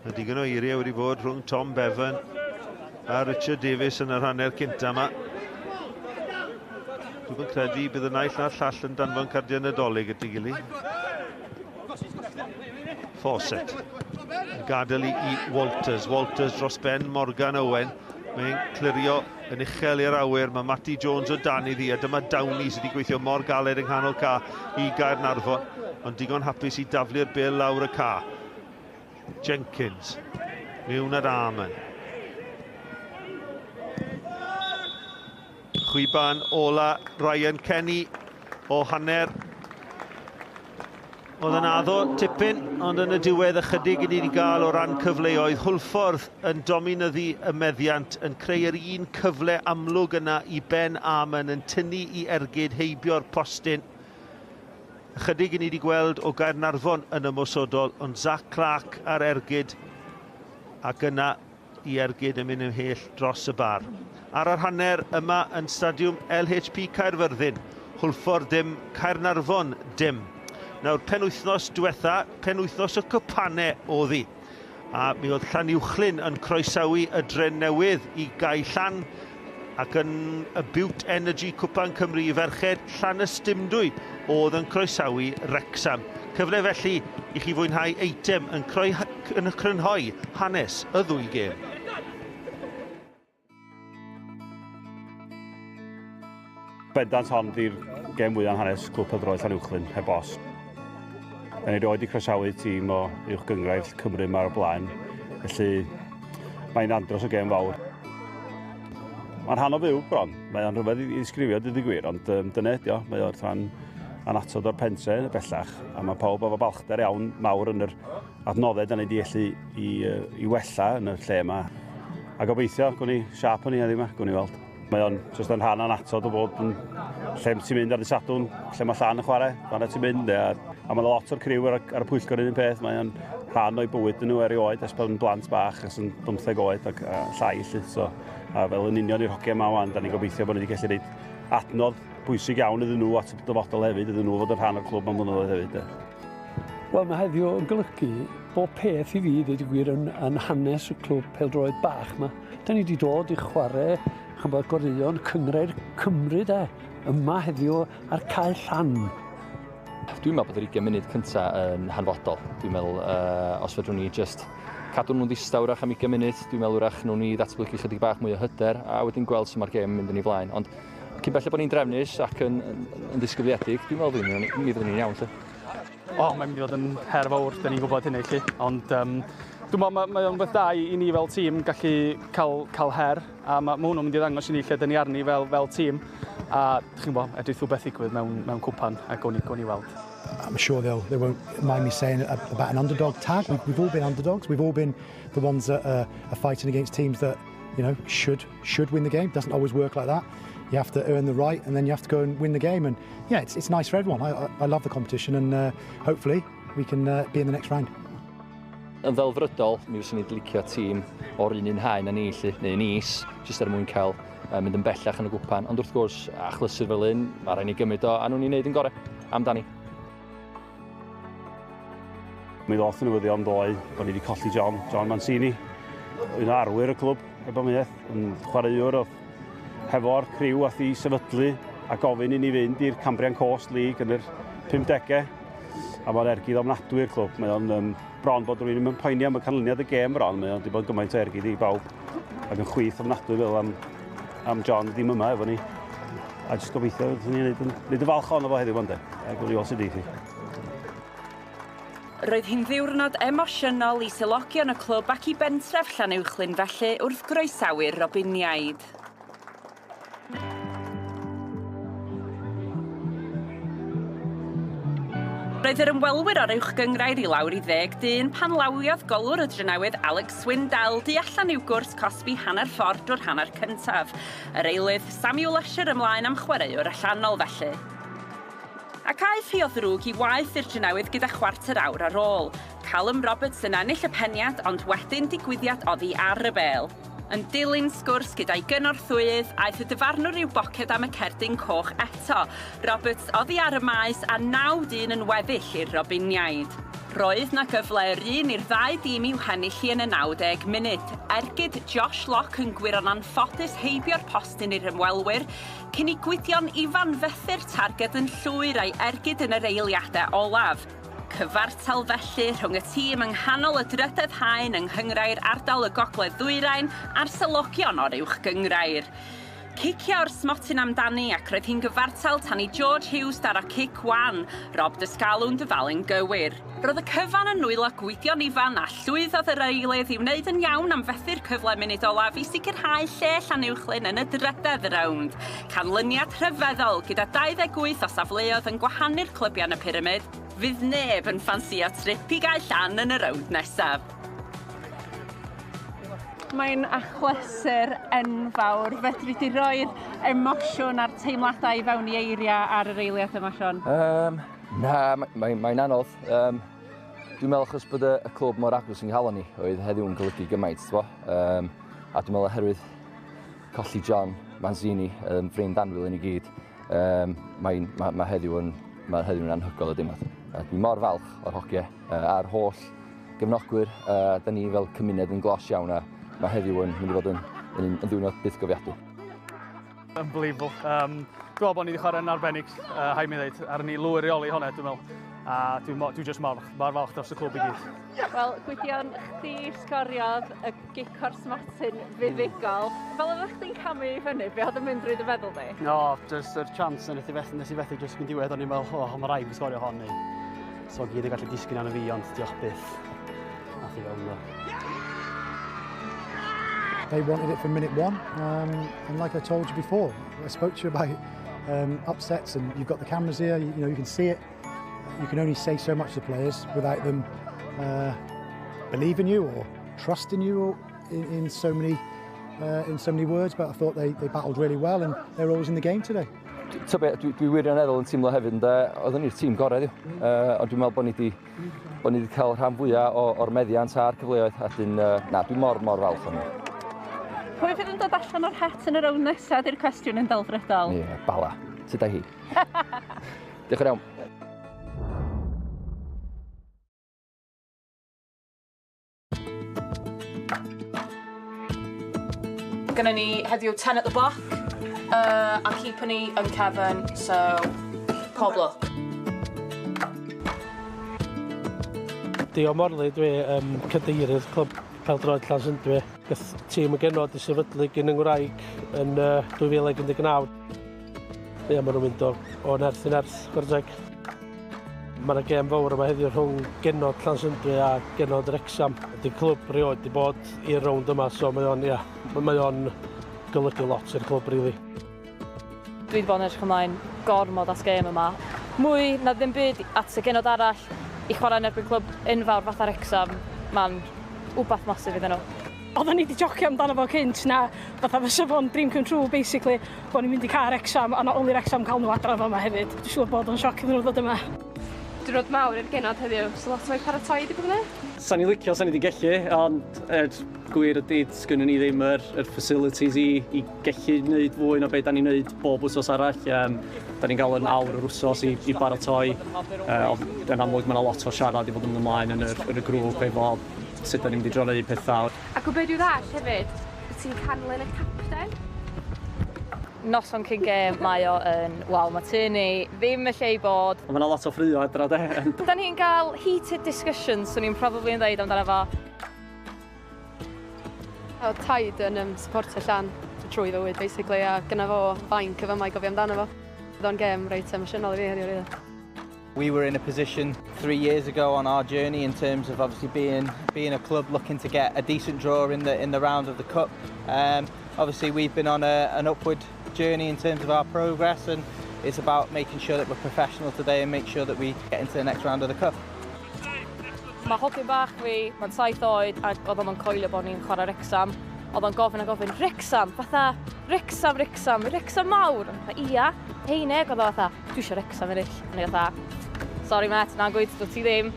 Mae digon o eiriau wedi bod rhwng Tom Bevan a Richard Davies yn yr hanner cynta yma. Dwi'n credu bydd y naill a'r llall yn danfon cardiau Nadolig at ei gilydd. Fawcett yn gadael i Walters. Walters dros ben Morgan Owen. Mae'n clirio yn uchel i'r awyr. Mae Matty Jones o dan iddi a dyma Downey sydd wedi gweithio mor galed yng nghanol ca i Gaernarfon. Ond digon hapus i daflu'r bêl lawr y ca. Jenkins. Mewn at Armon. Chwiban ola Ryan Kenny o hanner. Oedd yn addo tipyn, ond yn y diwedd ychydig i ni wedi gael o ran cyfleoedd. Hwlffordd yn dominyddu y meddiant, yn creu yr un cyfle amlwg yna i Ben Armon, yn tynnu i ergyd heibio'r postyn. Ychydig i ni wedi gweld o Gaernarfon yn ymosodol, ond Zach Clark ar ergyd ac yna i ergyd yn mynd ymhell dros y bar. Ar yr hanner yma yn stadiwm LHP Caerfyrddin, Hwlffordd dim, Caernarfon dim. Nawr, penwythnos diwetha, penwythnos y cwpanau oedd hi. A mi oedd Llanuwchllyn yn croesawu y Drenewydd i Gae Llan ac yn y Bute Energy Cwpan Cymru i Ferched, Llanystumdwy oedd yn croesawu Wrecsam. Cyfle felly i chi fwynhau eitem yn, creu, yn crynhoi hanes y ddwy gêm. Bendant hon di'r gêm fwyaf yn hanes Clwb Pêl-droed Llanuwchllyn, heb os. Da ni rioed 'di croesawu tîm o Uwch Gynghrair Cymru yma o'r blaen, felly mae'n andros o gêm fawr. Mae'n rhan o fyw bron, mae o'n rhyfedd i ddisgrifio, dweud y gwir, ond um, dyna ydi o, mae o'r rhan annatod o'r pentre bellach, a mae pawb efo balchder iawn mawr yn yr adnoddau da ni wedi allu i, i wella yn y lle yma. A gobeithio, gwn ni siap o'n ni heddiw yma, gwn ni weld. Mae o'n jyst yn rhan annatod o fod yn lle ti'n mynd ar ddydd Sadwrn, lle mae Llan yn chwarae, fanna ti'n mynd. A, a mae lot o'r criw ar, ar y pwyllgor un peth, mae o'n rhan o'i bywyd nhw erioed ers bod yn blant bach, ers yn 15 oed ac a llai lly. So, a fel yn union i'r hogiau yma wan, da ni'n gobeithio bod ni wedi gallu gwneud adnodd bwysig iawn iddyn nhw at y dyfodol hefyd, iddyn nhw fod yn rhan o'r clwb am flynyddoedd hefyd. Wel, mae heddiw yn golygu bob peth i fi, dweud y gwir, yn, yn hanes y clwb pêl-droed bach yma. Da ni wedi dod i chwarae, chymod, goreuon Cynghrair Cymru, de, yma heddiw ar Cae Llan. Dwi'n meddwl bod yr 20 munud cyntaf yn hanfodol. Dwi'n meddwl, os fedrwn ni just cadw nhw'n ddistaw wrach am 20 munud, dwi'n meddwl wrach nhw'n ni ddatblygu chydig bach mwy o hyder a wedyn gweld sut mae'r gêm yn mynd yn ei flaen. Ond cyn belled bod ni'n drefnus ac yn, yn, yn ddisgybliedig, dwi'n meddwl mi fyddwn ni'n iawn. Lle. O, oh, mae'n mynd i fod yn her fawr, da ni'n gwybod hynny chi. Ond um, dwi'n meddwl mae, mae o'n beth da i, i ni fel tîm gallu cael, cael her, a mae, mae hwnnw'n mynd i ddangos i ni lle dyn ni arni fel, fel tîm. A chi'n gwybod, edrych beth ddigwydd mewn, mewn cwpan, a gawn ni, gawn ni weld. I'm sure they won't mind me saying about an underdog tag. We've all been underdogs. We've all been the ones that are fighting against teams that should win the game. Doesn't always work like that. You have to earn the right, and then you have to go and win the game. And yeah, it's nice for everyone. I love the competition, and hopefully we can be in the next round. Yn ddelfrydol, mi fyswn i'n licio tîm o'r un un haen â ni, lly, neu yn is, jyst er mwyn cael mynd yn bellach yn y gwpan. Ond wrth gwrs, achlysur fel un, mae rhaid ni gymryd o, a nhw'n ni wneud yn gorau amdani. Mi ddoth y newyddion ddoe bod ni wedi colli John, John Mancini, un o arwyr y clwb, efo miaeth, yn chwaraewr oedd hefo'r criw ath i sefydlu a gofyn i ni fynd i'r Cambrian Coast League yn yr 50au. A mae'n ergyd ofnadwy i'r clwb. Mae o'n um, bron bod rhywun yn poeni am y canlyniad y gêm bron. Mae o'n wedi bod gymaint o ergyd i bawb. Ac yn chwith ofnadwy fel am, am John ddim yma efo ni. A jyst gobeithio fyddwn ni'n neud yn, neud yn falch ohono fo heddiw ynde. A gwni weld sydd i. Roedd hi'n ddiwrnod emosiynol i selogion y clwb ac i bentref Llanuwchllyn felly wrth groesawu'r Robiniaid. Roedd yr ymwelwyr o'r uwch gynghrair i lawr i 10 dyn pan lawiodd golwr y Drenewydd Alex Swindell du allan i'w gwrs cosbi hanner ffordd drwy'r hanner cyntaf. Yr eilydd Samuel Usher ymlaen am chwaraewr allanol felly. Ac aeth hi o ddrwg i waeth i'r Drenewydd gyda chwarter awr ar ôl. Callum Roberts yn ennill y peniad, ond wedyn digwyddiad oddi ar y bêl. Yn dilyn sgwrs gyda'i gynorthwyydd, aeth y dyfarnwr i'w boced am y cerdyn coch eto. Roberts oddi ar y maes a 9 dyn yn weddill i'r Robiniaid. Roedd na gyfle yr un i'r ddau dîm i'w hennill hi yn y 90 munud. Ergyd Josh Locke yn gwiro'n anffodus heibio'r postyn i'r ymwelwyr, cyn i Gwydion Ifan fethu'r targed yn llwyr a'i ergyd yn yr eiliadau olaf. Cyfartal felly rhwng y tîm yng nghanol y drydedd haen yng nghynghrair ardal y Gogledd Ddwyrain a'r selogion o'r uwch gynghrair. Cicio o'r smotyn amdani ac roedd hi'n gyfartal tan i George Hughes daro cic wan, Rob Dysgalw'n dyfalu'n gywir. Roedd y cyfan yn nwylo Gwydion Ifan a llwyddodd yr eilydd i wneud yn iawn am fethu'r cyfle munud olaf i sicrhau lle Llanuwchllyn yn y drydedd rownd. Canlyniad rhyfeddol gyda 28 o safleoedd yn gwahanu'r clybiau yn y pyramid, fydd neb yn ffansio trip i gael llan yn y rownd nesaf. Mae'n achlysur enfawr. Fedri di roi'r emosiwn a'r teimladau i fewn i eiriau ar yr eiliad yma, Sean? Na, mae'n mae anodd. Dwi'n meddwl achos bod y clwb mor agos yng nghalon ni, oedd heddiw'n golygu gymaint, t'bo? A dwi'n meddwl oherwydd colli John Manzini, ffrind annwyl i ni gyd, mae heddiw yn anhygoel o deimlad. Dwi'n mor falch o'r hogiau a'r holl gefnogwyr. Da ni fel cymuned yn glos iawn a mae heddiw yn mynd i fod yn ddiwrnod byth gofiadwy. Unbelievable. Dwi'n meddwl bod ni wedi chwarae'n arbennig, rhaid mi ddweud. Ar ni lwyr reoli hwnna, dwi'n meddwl. A dwi jyst mor falch dros y clwb i gyd. Wel, Gwydion, chdi sgoriodd y gic o'r smotyn fuddugol. Fel oeddech chdi'n camu i fyny, be oedd yn mynd drwy dy feddwl di? No, just yr chance nes i fethu jyst yn diwedd, o'n i'n meddwl, oh, mae rhaid fi sgorio hon. Neu. So gyd yn gallu disgyn arno fi, ond diolch byth. Nath i fewn ddo. They wanted it from minute one, and like I told you before, I spoke to you about upsets, and you've got the cameras here, you know, you can see it. You can only say so much to players without them believing you or trusting you or in so many words. But I thought they battled really well, and they were always in the game today. Be, dwi wirioneddol yn teimlo hefyd, ynde, oedden ni'r tîm gorau heddiw. Ond dwi'n meddwl bod ni wedi cael rhan fwyaf o'r meddiant a'r cyfleoedd, a na, dwi'n mor falch o'n nhw. Pwy fydd yn dod allan o'r het yn y rownd nesaf di'r cwestiwn yn delfrydol? Ie, Bala. Sut da hi? Diolch yn iawn. Gynna ni heddiw 10 at the back, a keeper ni yn Kevin, so pob lwc. Dio Morley, dwi cadeirydd clwb Pêl-droed Llansyndwy. Gath tîm y genod i sefydlu gyn yng Ngwraig yn 2019. Ie, maen nhw'n mynd o nerth i nerth, chwarae teg. Mae yna gêm fawr yma heddiw rhwng genod Llansyndwy a genod Wrecsam. Ydy clwb rioed wedi bod i'r rownd yma, so mae o'n, ia, mae o'n golygu lot i'r clwb, really. Dwi wedi bod yn edrych ymlaen gormod at gêm yma. Mwy na ddim byd at y genod arall i chwarae yn erbyn clwb enfawr fatha Wrecsam, mae'n wbath masif iddyn nhw. Oedden ni wedi jocio amdano fo cynt na fatha fysa fo'n dream come true basically bod ni'n mynd i cael Wrecsam a not only Wrecsam cael nhw adra fo yma hefyd. Dwi'n siŵr bod o'n sioc iddyn nhw ddod yma. Diwrnod mawr i'r genod heddiw, so lot o'i paratoi di bod yna? Sa'n ni licio, sa'n ni wedi gellu, ond gwir ydy, sgynnon ni ddim yr facilities i gellu wneud fwy na beth da ni'n wneud bob wsos arall. Da ni'n cael yn awr yr wsos i baratoi, ond yn amlwg mae yna lot o siarad i fod yn ymlaen yn y grŵp efo sut da ni'n mynd i dro wneud pethau. Ac o beth yw ddall hefyd, ti'n canlyn y capten? Noson cyn gêm, mae o yn, waw, mae tŷ ni ddim y lle i bod. Mae yna lot o ffrio adra, de. Da ni'n cael heated discussions, so ni'n probably yn dweud amdano fo. O, taid yn supportio Llan trwy fywyd, basically, a gyna fo fainc efo yma i gofio amdano fo. Oedd o'n gêm reit emosiynol i fi heddiw, really. We were in a position 3 years ago on our journey in terms of obviously being a club looking to get a decent draw in the round of the cup. Obviously we've been on an upward journey in terms of our progress, and it's about making sure that we're professional today and make sure that we get into the next round of the cup. Mae hogyn bach fi, mae'n 7 oed, ac oedd o'n coelio bod ni'n chwarae Wrecsam. Oedd o'n gofyn a gofyn, Wrecsam, fatha, Wrecsam, Wrecsam, Wrecsam mawr. Fatha, ia, heinig, oedd o fatha, dwi eisiau Wrecsam ennill. O'n i fatha, sorry mate, na gwyt, dwi ti ddim.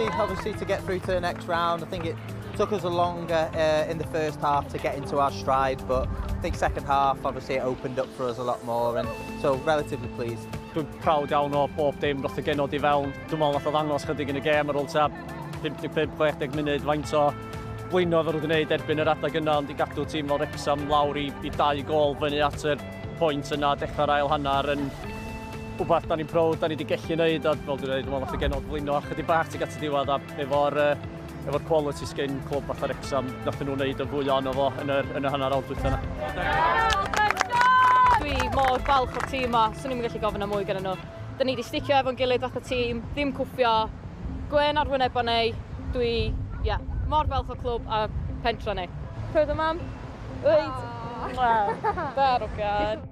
happy, obviously, to get through to the next round. I think it took us a longer in the first half to get into our stride, but I think second half, obviously, it opened up for us a lot more, and so relatively pleased. Dwi'n proud iawn o bob dim roth y genod i fewn. Dwi'n meddwl nath o ddangos chydig yn y gêm ar ôl tua 55-60 munud faint o blino oedden nhw wedi gwneud erbyn yr adeg yna, ond i gadw tîm fel Wrexham lawr i 2 gôl fyny at yr pwynt yna, dechrau'r ail hanner yn wbath da ni'n proud, da ni wedi gallu gwneud, a fel dwi'n dweud, dwi'n meddwl nath y genod flino chydig bach tuag at y diwedd, a efo'r quality sgyn clwb fatha Wrexham, nath nhw wneud y fwy ono fo yn y hanner awr dwytha yna. Dwi mor falch o'r tîm yma, swn i'm yn gallu gofyn am mwy gyda nhw. Da ni wedi sticio efo'n gilydd fatha tîm, ddim cwffio, gwen ar wynebau ni, dwi, yeah, mor falch o'r clwb a pentra ni. Proud o mam? Wyt? Darogan.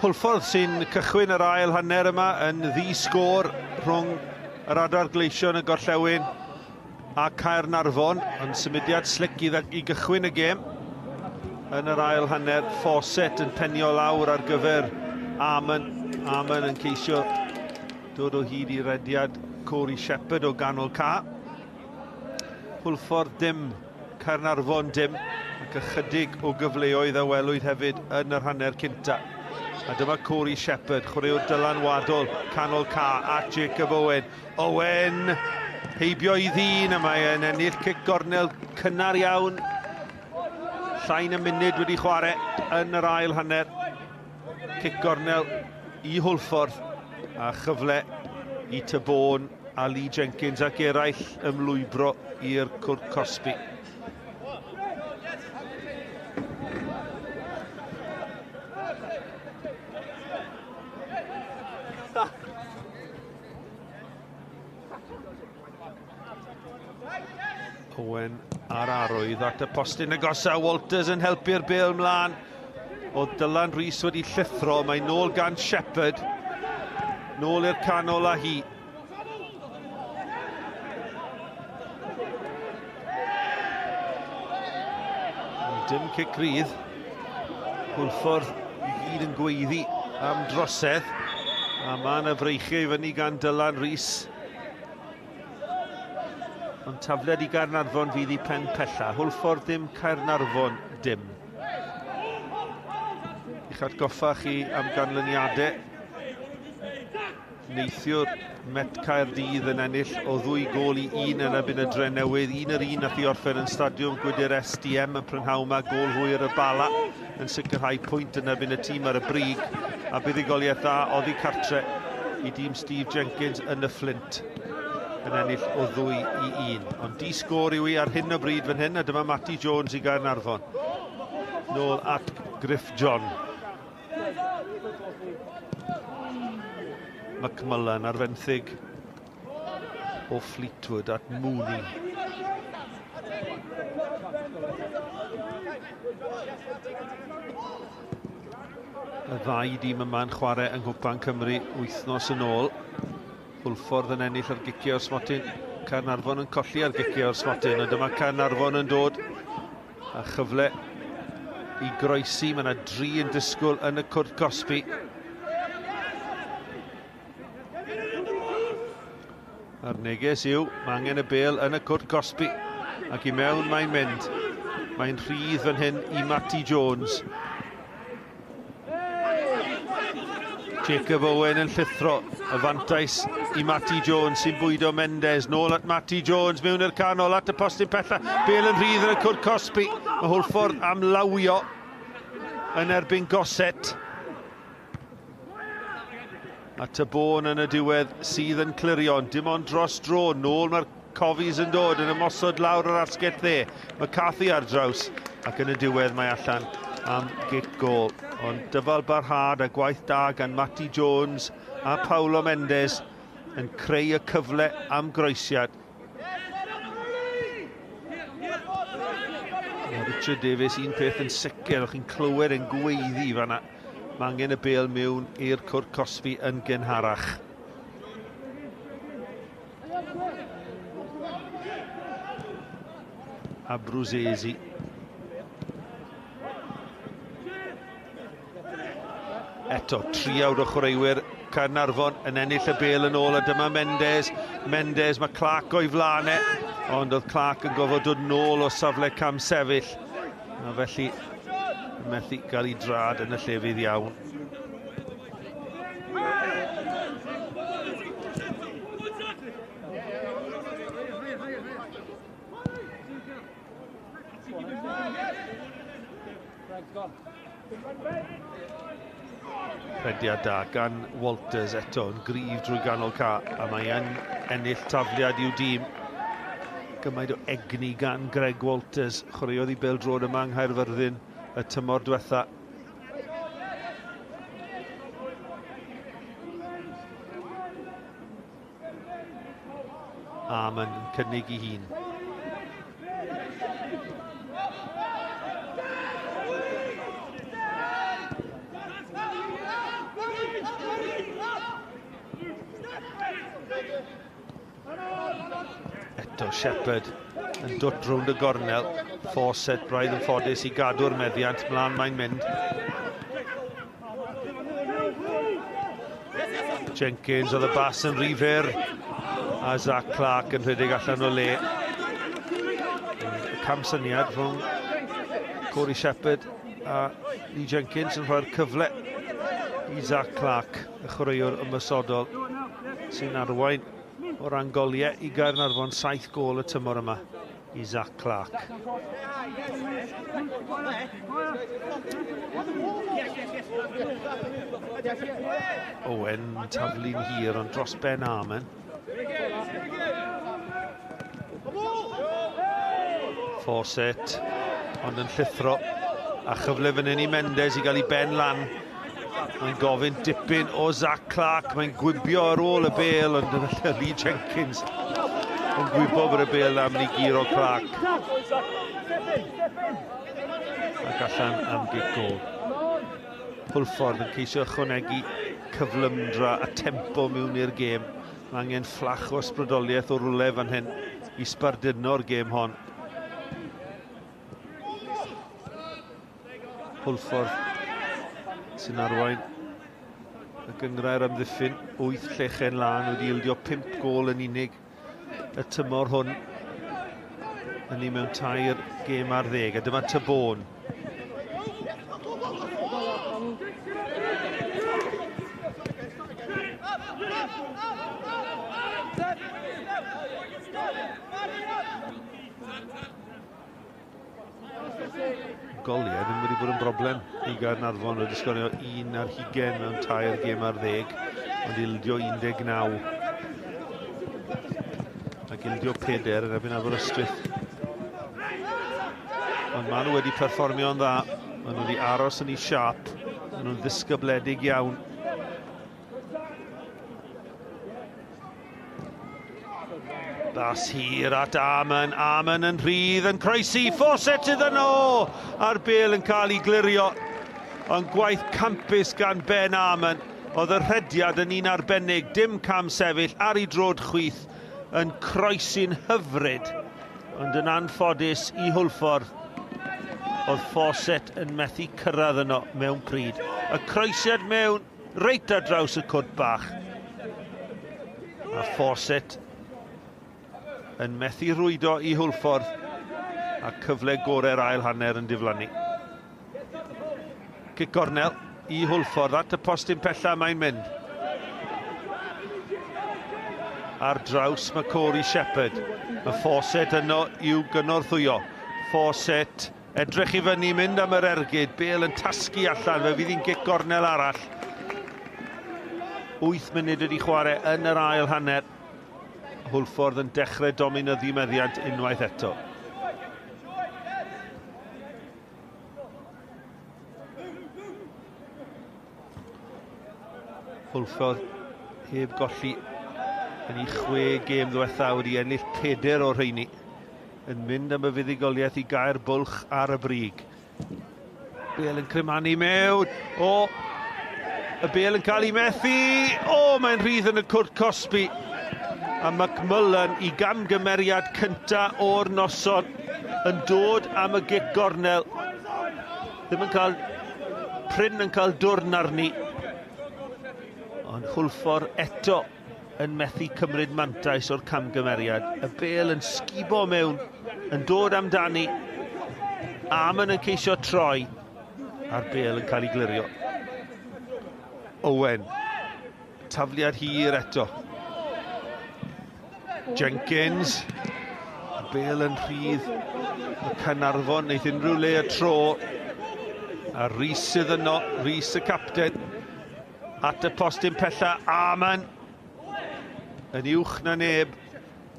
Hwlffordd sy'n cychwyn yr ail hanner yma yn ddi-sgôr rhwng yr Adar Gleision y Gorllewin a Caernarfon, yn symudiad slic i gychwyn y gêm. Yn yr ail hanner, Fawcett yn penio lawr ar gyfer Amon. Amon yn ceisio dod o hyd i rediad Corey Shepherd o ganol ca. Hwlffordd dim, Caernarfon dim, ac ychydig o gyfleoedd a welwyd hefyd yn yr hanner cynta. A dyma Corey Shepherd, chwaraewr dylanwadol, canol ca at Jacob Owen. Owen heibio i ddyn, a mae'n ennill cic gornel cynnar iawn. Llai na munud wedi chwarae yn yr ail hanner. Cic gornel i Hwlffordd a chyfle i Tybôn a Lee Jenkins ac eraill ymlwybro i'r cwrt cosbi. Owen ar arwydd at y postyn agosa. Walters yn helpu'r bêl mlaen. Oedd Dylan Rhys wedi llithro. Mae nôl gan Shepherd. Nôl i'r canol â hi. Dim cic rydd. Hwlffordd i gyd yn gweiddi am drosedd. A mae yna freichiau i fyny gan Dylan Rhys. Ond tafliad i Gaernarfon fydd i pen pella. Hwlffordd dim, Caernarfon dim. I'ch atgoffa chi am ganlyniadau. Neithiwr Met Caerdydd yn ennill o 2-1 yn erbyn y Drenewydd. 1-1 nath i orffen yn Stadiwm Gwydir SDM yn prynhawn 'ma. Gôl hwyr y Bala yn sicrhau pwynt yn erbyn y tîm ar y brig. A buddugoliaeth dda oddi cartre i dîm Steve Jenkins yn y Fflint yn ennill o 2-1. Ond di sgôr yw hi ar hyn o bryd fan hyn, a dyma Matty Jones i Gaernarfon. Nôl at Griff John. McMullan ar fenthyg o Fleetwood at Mooney. Y ddau dîm yma'n chwarae yng Nghwpan Cymru wythnos yn ôl. Hwlffordd yn ennill ar gicio o'r smotyn, Caernarfon yn colli ar gicio o'r smotyn, ond dyma Caernarfon yn dod a chyfle i groesi. Mae yna dri yn disgwyl yn y cwrt cosbi. A'r neges yw, mae angen y bêl yn y cwrt cosbi. Ac i mewn mae'n mynd. Mae'n rhydd fan hyn i Matty Jones. Jacob Owen yn llithro. Y fantais i Matty Jones sy'n bwydo Mendes. Nôl at Matty Jones mewn i'r canol at y postyn pella. Bêl yn rhydd yn y cwrt cosbi. Mae Hwlffordd am lawio yn erbyn Gossett. A Tabone yn y diwedd sydd yn clirio. Dim ond dros dro. Nôl mae'r Cofis yn dod yn ymosod lawr yr asgell dde. McCarthy ar draws ac yn y diwedd mae allan am gic gôl. Ond dyfal barhad a gwaith da gan Matty Jones a Paulo Mendes yn creu y cyfle am groesiad. Mae Richard Davies un peth yn sicr, o'ch chi'n clywed yn gweiddi fanna. Mae angen y bêl mewn i'r cwrt cosbi yn gynharach. Abruzzese. Eto, triawd o chwaraewyr Caernarfon yn ennill y bêl yn ôl, a dyma Mendes. Mendes, mae Clark o'i flaen e, ond oedd Clark yn gofod dod nôl o safle cam sefyll. A felly, methu gael ei drad yn y llefydd iawn. Rhediad da gan Walters eto yn gryf drwy ganol ca, a mae yn ennill tafliad i'w dîm. Gymaint o egni gan Greg Walters, chwaraeodd i bêl-droed yma yng Nghaerfyrddin y tymor diwetha. A mae'n cynnig i hun. Eto Shepherd yn dod rownd y gornel. Fawcett braidd yn ffodus i gadw'r meddiant. Mlaen mae'n mynd. Jenkins oedd y bas yn rhy fyr. A Zach Clark yn rhedeg allan o le. Y camsyniad rhwng Corey Shepherd a Lee Jenkins yn rhoi'r cyfle i Zach Clark, y chwaraewr ymosodol sy'n arwain o ran goliau i Gaernarfon, 7 gôl y tymor yma i Zach Clark. Owen taflu'n hir ond dros ben Armen. Fawcett ond yn llithro a chyfle fan hyn i Mendes i gael ei ben lan. Mae'n gofyn dipyn o Zach Clark, mae'n gwibio ar ôl y bêl, ond yn Lee Jenkins yn gwybod bod y bêl am i guro Clark. Ac allan am gic gôl. Hwlffordd yn ceisio ychwanegu cyflymdra a tempo mewn i'r gêm. Mae angen fflach o ysbrydoliaeth o rwle fan hyn i sbarduno'r gêm hon. Hwlffordd sy'n arwain y gynghrair amddiffyn, 8 llechen lân, wedi ildio 5 gôl yn unig y tymor hwn. Yn ni mewn 3 gêm ar 10, a dyma Tabone. Goliau ddim wedi bod yn broblem i Gaernarfon, wedi sgorio 1 ar 20 mewn 3 gêm ar 10, ond ildio 19. Ac ildio 4 yn erbyn Aberystwyth. Ond maen nhw wedi perfformio'n dda, maen nhw wedi aros yn eu siâp, maen nhw'n ddisgybledig iawn. Bas hir at Amon, Amon yn rhydd, yn croesi, Fawcett iddyn nhw! A'r bêl yn cael ei glirio. Ond gwaith campus gan Ben Amon. Oedd y rhediad yn un arbennig, dim cam sefyll, ar ei drod chwith, yn croesi'n hyfryd. Ond yn anffodus i Hwlffordd, oedd Fawcett yn methu cyrraedd yno mewn pryd. Y croesiad mewn, reit ar draws y cwrt bach. A Fawcett yn methu rwydo i Hwlffordd, a cyfle gorau'r ail hanner yn diflannu. Cic gornel i Hwlffordd, at y postyn pella mae'n mynd. Ar draws mae Corey Shepherd. Mae Fawcett yno i'w gynorthwyo. Fawcett edrych i fyny, mynd am yr ergyd. Bale yn tasgu allan, fe fydd hi'n gic gornel arall. 8 munud wedi chwarae yn yr ail hanner. Hwlffordd yn dechrau dominyddu meddiant unwaith eto. Hwlffordd heb golli yn ei 6 gêm ddiwetha, wedi ennill 4 o'r rheini. Yn mynd am y fuddugoliaeth i gael bwlch ar y brig. Bale yn crymanu mewn. O, y bêl yn cael ei methu. O, mae'n rhydd yn y cwrt cosbi. A McMullen i gamgymeriad cynta o'r noson yn dod am y gic gornel. Ddim yn cael, prin yn cael dwrn arni. Ond Hwlffordd eto yn methu cymryd mantais o'r camgymeriad. Y bêl yn sgubo mewn, yn dod amdani. Amon yn ceisio troi, a'r bêl yn cael ei glirio. Owen, tafliad hir eto. Jenkins, y bêl yn rhydd. Mae Caernarfon wneith unrhyw le y tro. A Rhys sydd yno, Rhys y capten. At y postyn pella, Amon yn uwch na neb.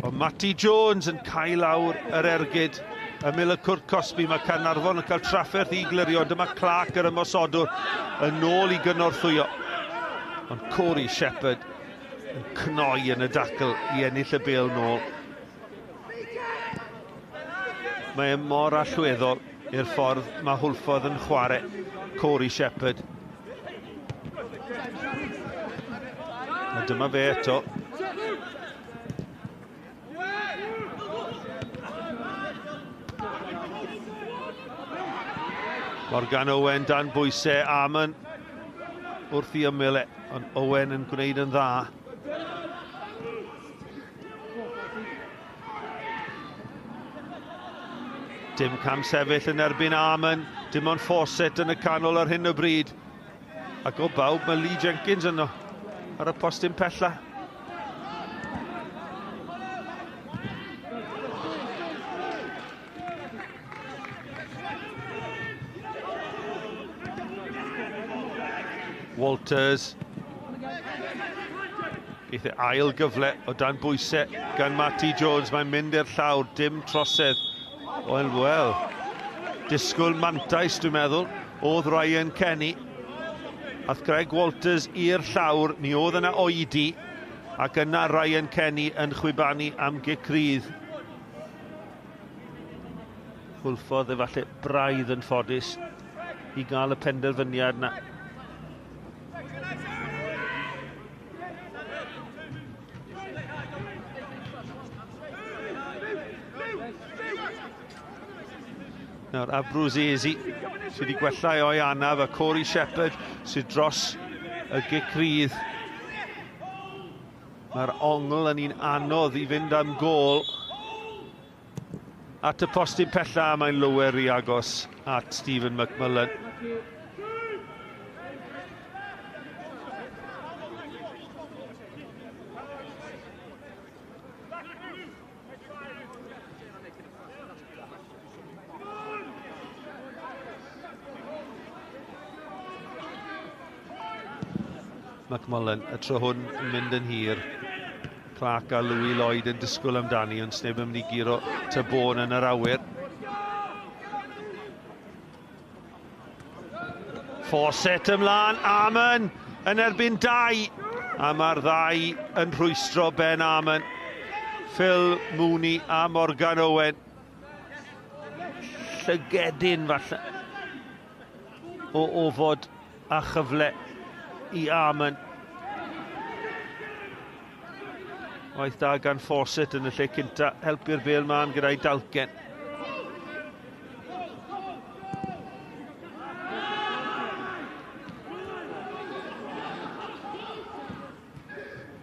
Ond Matty Jones yn cael lawr yr ergyd. Ymyl y cwrt cosbi, mae Caernarfon yn cael trafferth i glirio. Dyma Clark yr ymosodwr yn ôl i gynorthwyo. Ond Corey Shepherd yn cnoi yn y dacl i ennill y bêl nôl. Mae e mor allweddol i'r ffordd mae Hwlffordd yn chwarae. Corey Shepherd. A dyma fe eto. Morgan Owen dan bwysau, Amon wrth i ymyl e, ond Owen yn gwneud yn dda. Dim cam sefyll yn erbyn Amon, dim ond Fawcett yn y canol ar hyn o bryd. Ac o bawb mae Lee Jenkins yno ar y postyn pella. Walters. Geith e ail gyfle o dan bwysau gan Matty Jones. Mae'n mynd i'r llawr, dim trosedd. Wel, wel. Disgwyl mantais, dwi'n meddwl, oedd Ryan Kenny. Ath Greg Walters i'r llawr, mi oedd yna oedi, ac yna Ryan Kenny yn chwibanu am gic rydd. Hwlffordd efallai braidd yn ffodus i gael y penderfyniad yna. Nawr Abruzzese sydd wedi gwella o'i anaf a Corey Shepherd sydd dros y gic rydd. Mae'r ongl yn un anodd i fynd am gôl. At y postyn pella, mae'n lower i agos at Stephen McMullen. McMullen, y tro hwn yn mynd yn hir. Clark a Louis Lloyd yn disgwyl amdani, ond sneb yn mynd i guro Tabone yn yr awyr. Fawcett ymlaen, Amon yn erbyn dau. A mae'r ddau yn rhwystro Ben Amon. Phil Mooney a Morgan Owen. Llygedyn falle o ofod a chyfle i Amon. Waith da gan Fawcett yn y lle cynta, helpu'r bêl mân gyda'i dalcen.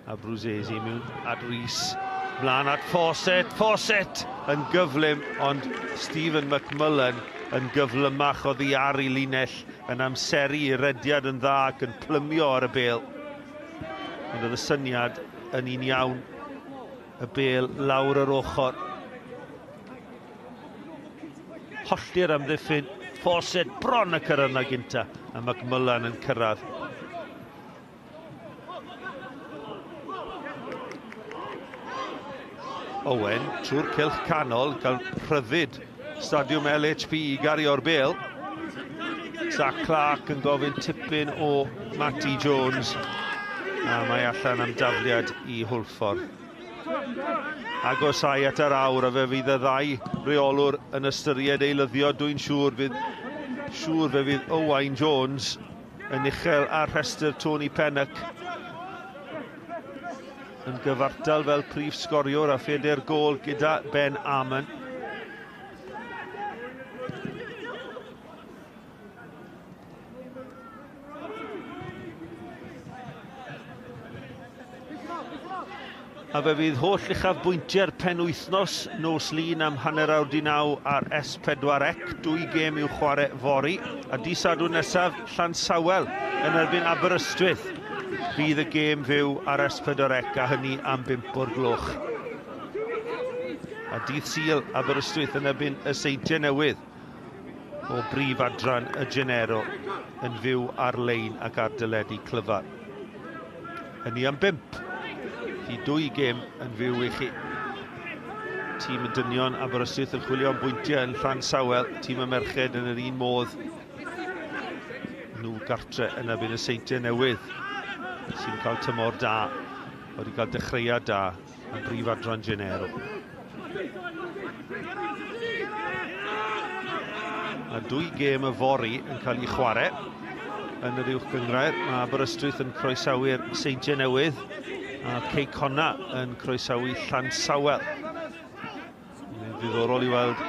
A Bruzzese mewn at Rees. Mlaen at Fawcett. Fawcett yn gyflym, ond Stephen McMullen yn gyflymach oddi ar ei linell, yn amseru i rediad yn dda ac yn plymio ar y bêl. Ond oedd y syniad yn un iawn, y bêl lawr yr ochr. Hollti'r amddiffyn, Fawcett bron y cyrraedd na gynta, a McMullen yn cyrraedd. Owen trwy'r cylch canol, cael rhyddid Stadiwm LHP i gario'r bêl. Zach Clark yn gofyn tipyn o Matty Jones. A mae allan am dafliad i Hwlffordd. Agosau at yr awr, a fe fydd y ddau reolwr yn ystyried eilyddio. Dwi'n siŵr fydd, siŵr fe fydd Owain Jones yn uchel ar rhestr Tony Pennock. Yn gyfartal fel prif sgoriwr a phedair gôl gyda Ben Amon. A fe fydd holl uchafbwyntiau'r penwythnos nos Lun am 9:30 ar S4C. Dwy gêm i'w chwarae fory. A di Sadwrn nesaf, Llansawel yn erbyn Aberystwyth. Fydd y gêm fyw ar S4C a hynny am 5 o'r gloch. A dydd Sul, Aberystwyth yn erbyn y Seintiau Newydd o brif adran y Genero yn fyw ar-lein ac ar deledu clyfar. Hynny am 5. I dwy gêm yn fyw i chi. Tîm y dynion Aberystwyth yn chwilio am bwyntiau yn Llansawel. Tîm y merched yn yr un modd. Nhw gartre yn erbyn y Seintiau Newydd sy'n cael tymor da, wedi cael dechreuad da yn brif adran Genero. A dwy gêm yfory yn cael ei chwarae yn yr uwch gynghrair. Mae Aberystwyth yn croesawu'r Seintiau Newydd a Cei Connah yn croesawu Llansawel. Mae'n ddiddorol i weld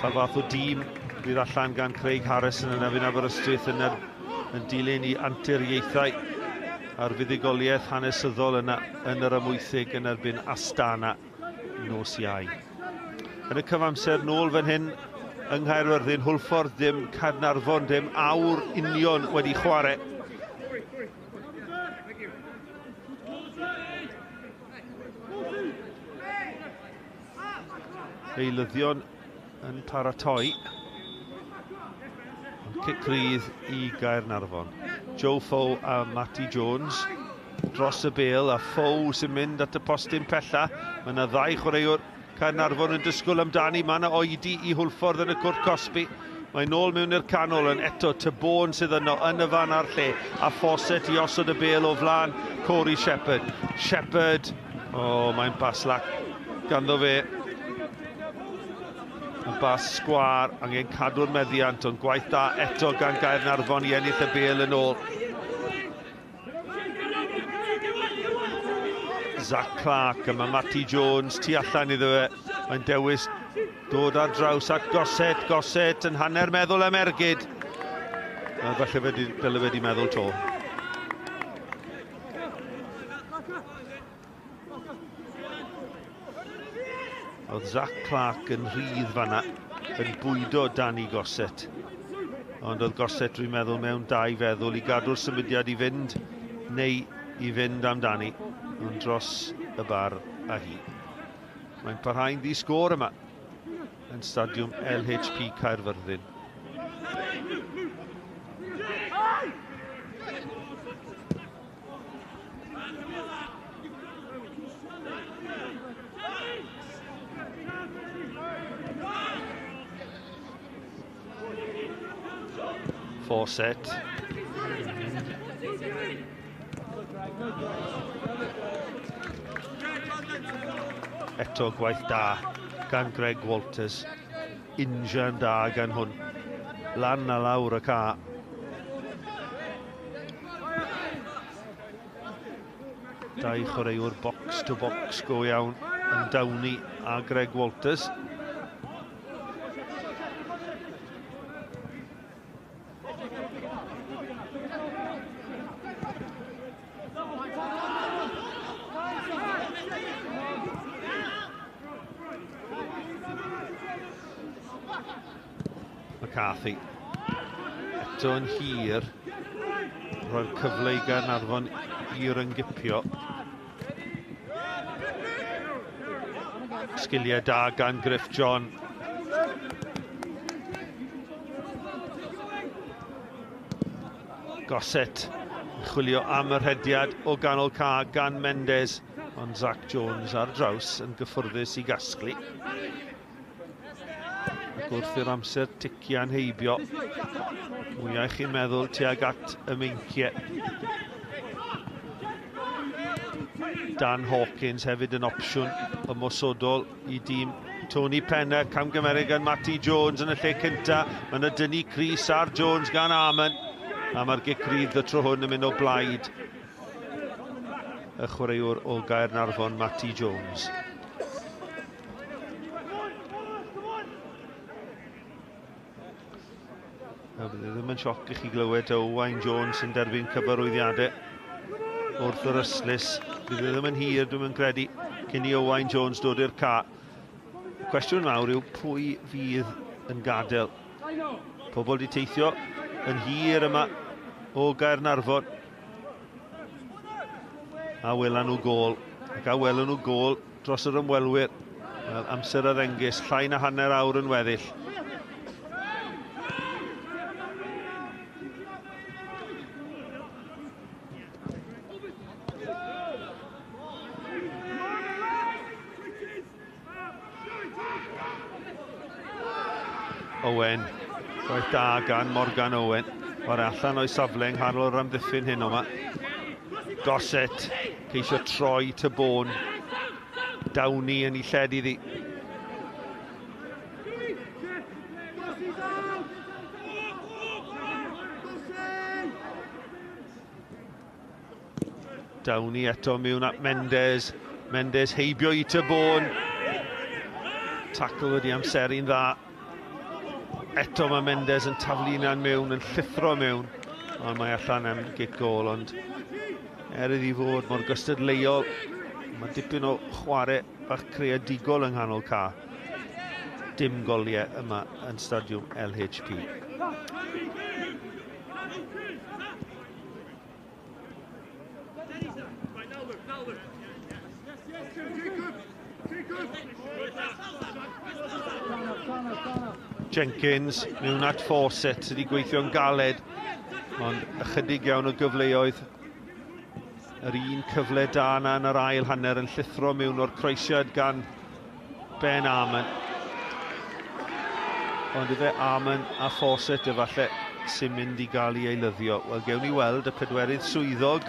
pa fath o dîm fydd allan gan Craig Harrison yn erbyn Aberystwyth yn, yn dilyn i anturiaethau a'r fuddugoliaeth hanesyddol yna yn yr Amwythig yn erbyn Astana nos Iau. Yn y cyfamser nôl fan hyn yng Nghaerfyrddin, Hwlffordd dim, Caernarfon dim, awr union wedi chwarae. Eilyddion yn paratoi. Ond cic rydd i Gaernarfon. Joe Fow a Matty Jones dros y bêl, a Fow sy'n mynd at y postyn pella. Mae yna ddau chwaraewr Caernarfon yn disgwyl amdani. Mae yna oedi i Hwlffordd yn y cwrt cosbi. Mae nôl mewn i'r canol yn eto Tybôn sydd yno yn y fan a'r lle. A Fawcett i osod y bêl o flaen Corey Shepherd. Shepherd, o, mae'n baslac ganddo fe. Y bas sgwâr, angen cadw'r meddiant, ond gwaith da eto gan Gaernarfon i ennill y bêl yn ôl. Zach Clark, a mae Matty Jones tu allan iddo fe. Mae'n dewis Dod ar draws at Gossett. Gossett yn hanner meddwl am ergyd. A falle fe dyle fe di meddwl to. Oedd Zach Clark yn rhydd fanna, yn bwydo Danny Gossett. Ond oedd Gossett, dwi'n meddwl, mewn dau feddwl i gadw'r symudiad i fynd neu i fynd amdani. Ond dros y bar a hi. Mae'n parhau'n ddi-sgôr yma yn stadiwm LHP Caerfyrddin. Fawcett. Eto gwaith da gan Greg Walters. Injan da gan hwn. Lan a lawr y ca. Dau chwaraewr box to box go iawn yn Downey a Greg Walters. McCarthy. Eto yn hir, rhoi'r cyfle i Gaernarfon i ryngipio. Sgiliau da gan Griff John. Gossett yn chwilio am y rhediad o ganol ca gan Mendes, ond Zach Jones ar draws yn gyffwrddus i gasglu. Ac wrth i'r amser tician heibio, mwyau chi'n meddwl tuag at y meinciau. Dan Hawkins hefyd yn opsiwn ymosodol i dîm Tony Penna. Camgymeriad gan Matty Jones yn y lle cynta. Mae yna dynnu crys ar Jones gan Armon. A mae'r gic rydd y tro hwn yn mynd o blaid y chwaraewr o Gaernarfon, Matty Jones. A bydde ddim yn sioc i chi glywed Owain Jones yn derbyn cyfarwyddiadau wrth yr ystlys. Bydde ddim yn hir, dwi'n credu, cyn i Owain Jones dod i'r ca. Y cwestiwn mawr yw pwy fydd yn gadael. Pobl wedi teithio yn hir yma o Gaernarfon. A welan nhw gôl. Ac a welan nhw gôl dros yr ymwelwyr. Wel, amser a ddengys, llai na hanner awr yn weddill. Owen, gwaith da gan Morgan Owen. O'r allan o'i safle yng nghanol yr amddiffyn hyn yma. Gossett, ceisio troi Tybôn. Downey yn ei lled iddi. Downey eto mewn at Mendes. Mendes heibio i Tybôn. Tackle wedi amseru'n dda. Eto mae Mendes yn taflu hunan mewn, yn llithro mewn, ond mae allan am gic gôl, ond er iddi fod mor gystadleuol, mae dipyn o chwarae bach creadigol yng nghanol ca. Dim goliau yma yn stadiwm LHP. Jenkins mewn at Fawcett sydd wedi gweithio'n galed, ond ychydig iawn o gyfleoedd. Yr un cyfle da yna yn yr ail hanner yn llithro mewn o'r croesiad gan Ben Armon. Ond ife Armon a Fawcett efallai sy'n mynd i gael ei eilyddio. Wel, gewn ni weld y pedwerydd swyddog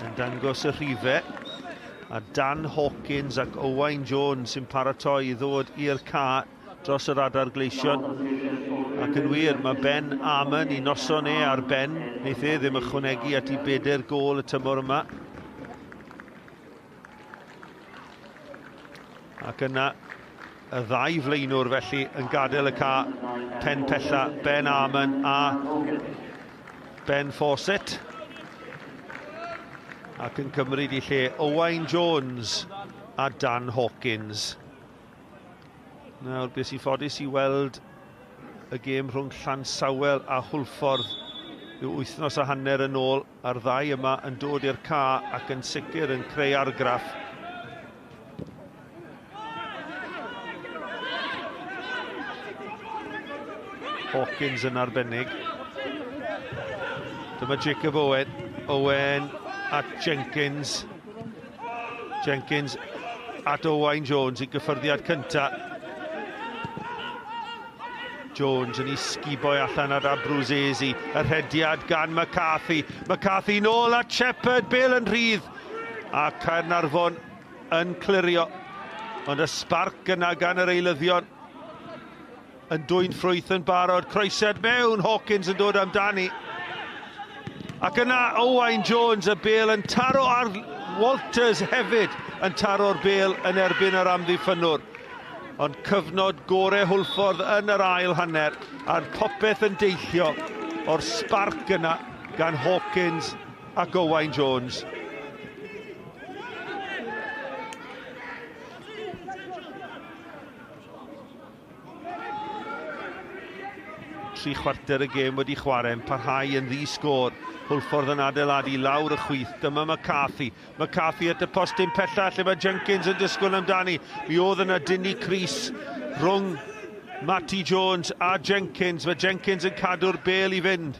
yn dangos y rhifau. A Dan Hawkins ac Owain Jones sy'n paratoi i ddod i'r ca dros yr adar gleision. Ac yn wir, mae Ben Armon i noson e ar ben. Neith e ddim ychwanegu at ei 4 gôl y tymor yma. Ac yna, Y ddau flaenwr felly yn gadael y ca pen pella, Ben Armon a Ben Fawcett. Ac yn cymryd i lle Owain Jones a Dan Hawkins. Nawr, beth sy'n ffodus i weld y gêm rhwng Llansawel a Hwlffordd yw wythnos a hanner yn ôl, a'r ddau yma yn dod i'r ca ac yn sicr yn creu argraff. Hawkins yn arbennig. Dyma Jacob Owen. Owen at Jenkins. Jenkins at Owain Jones i gyffyrddiad cynta. Jones yn ei sguboi allan ar Abruzesi. Y rhediad gan McCarthy. McCarthy nôl at Shepherd. Bale yn rhydd. A Caernarfon yn clirio. Ond y sbarc yna gan yr eilyddion yn dwyn ffrwyth yn barod. Croesiad mewn, Hawkins yn dod amdani. Ac yna Owain Jones, y bel yn taro ar Walters hefyd yn taro'r bel yn erbyn yr amddiffynnwr. Ond cyfnod gore Hwlffordd yn yr ail hanner, a'r popeth yn deillio o'r sbarc yna gan Hawkins ac Owain Jones. Tri chwarter y gêm wedi chwarae, yn parhau yn ddi-sgôr. Hwlffordd yn adeiladu lawr y chwith. Dyma McCarthy. McCarthy at y postyn pella lle mae Jenkins yn disgwyl amdani. Mi oedd yna dynnu Cris rhwng Matty Jones a Jenkins. Mae Jenkins yn cadw'r bel i fynd.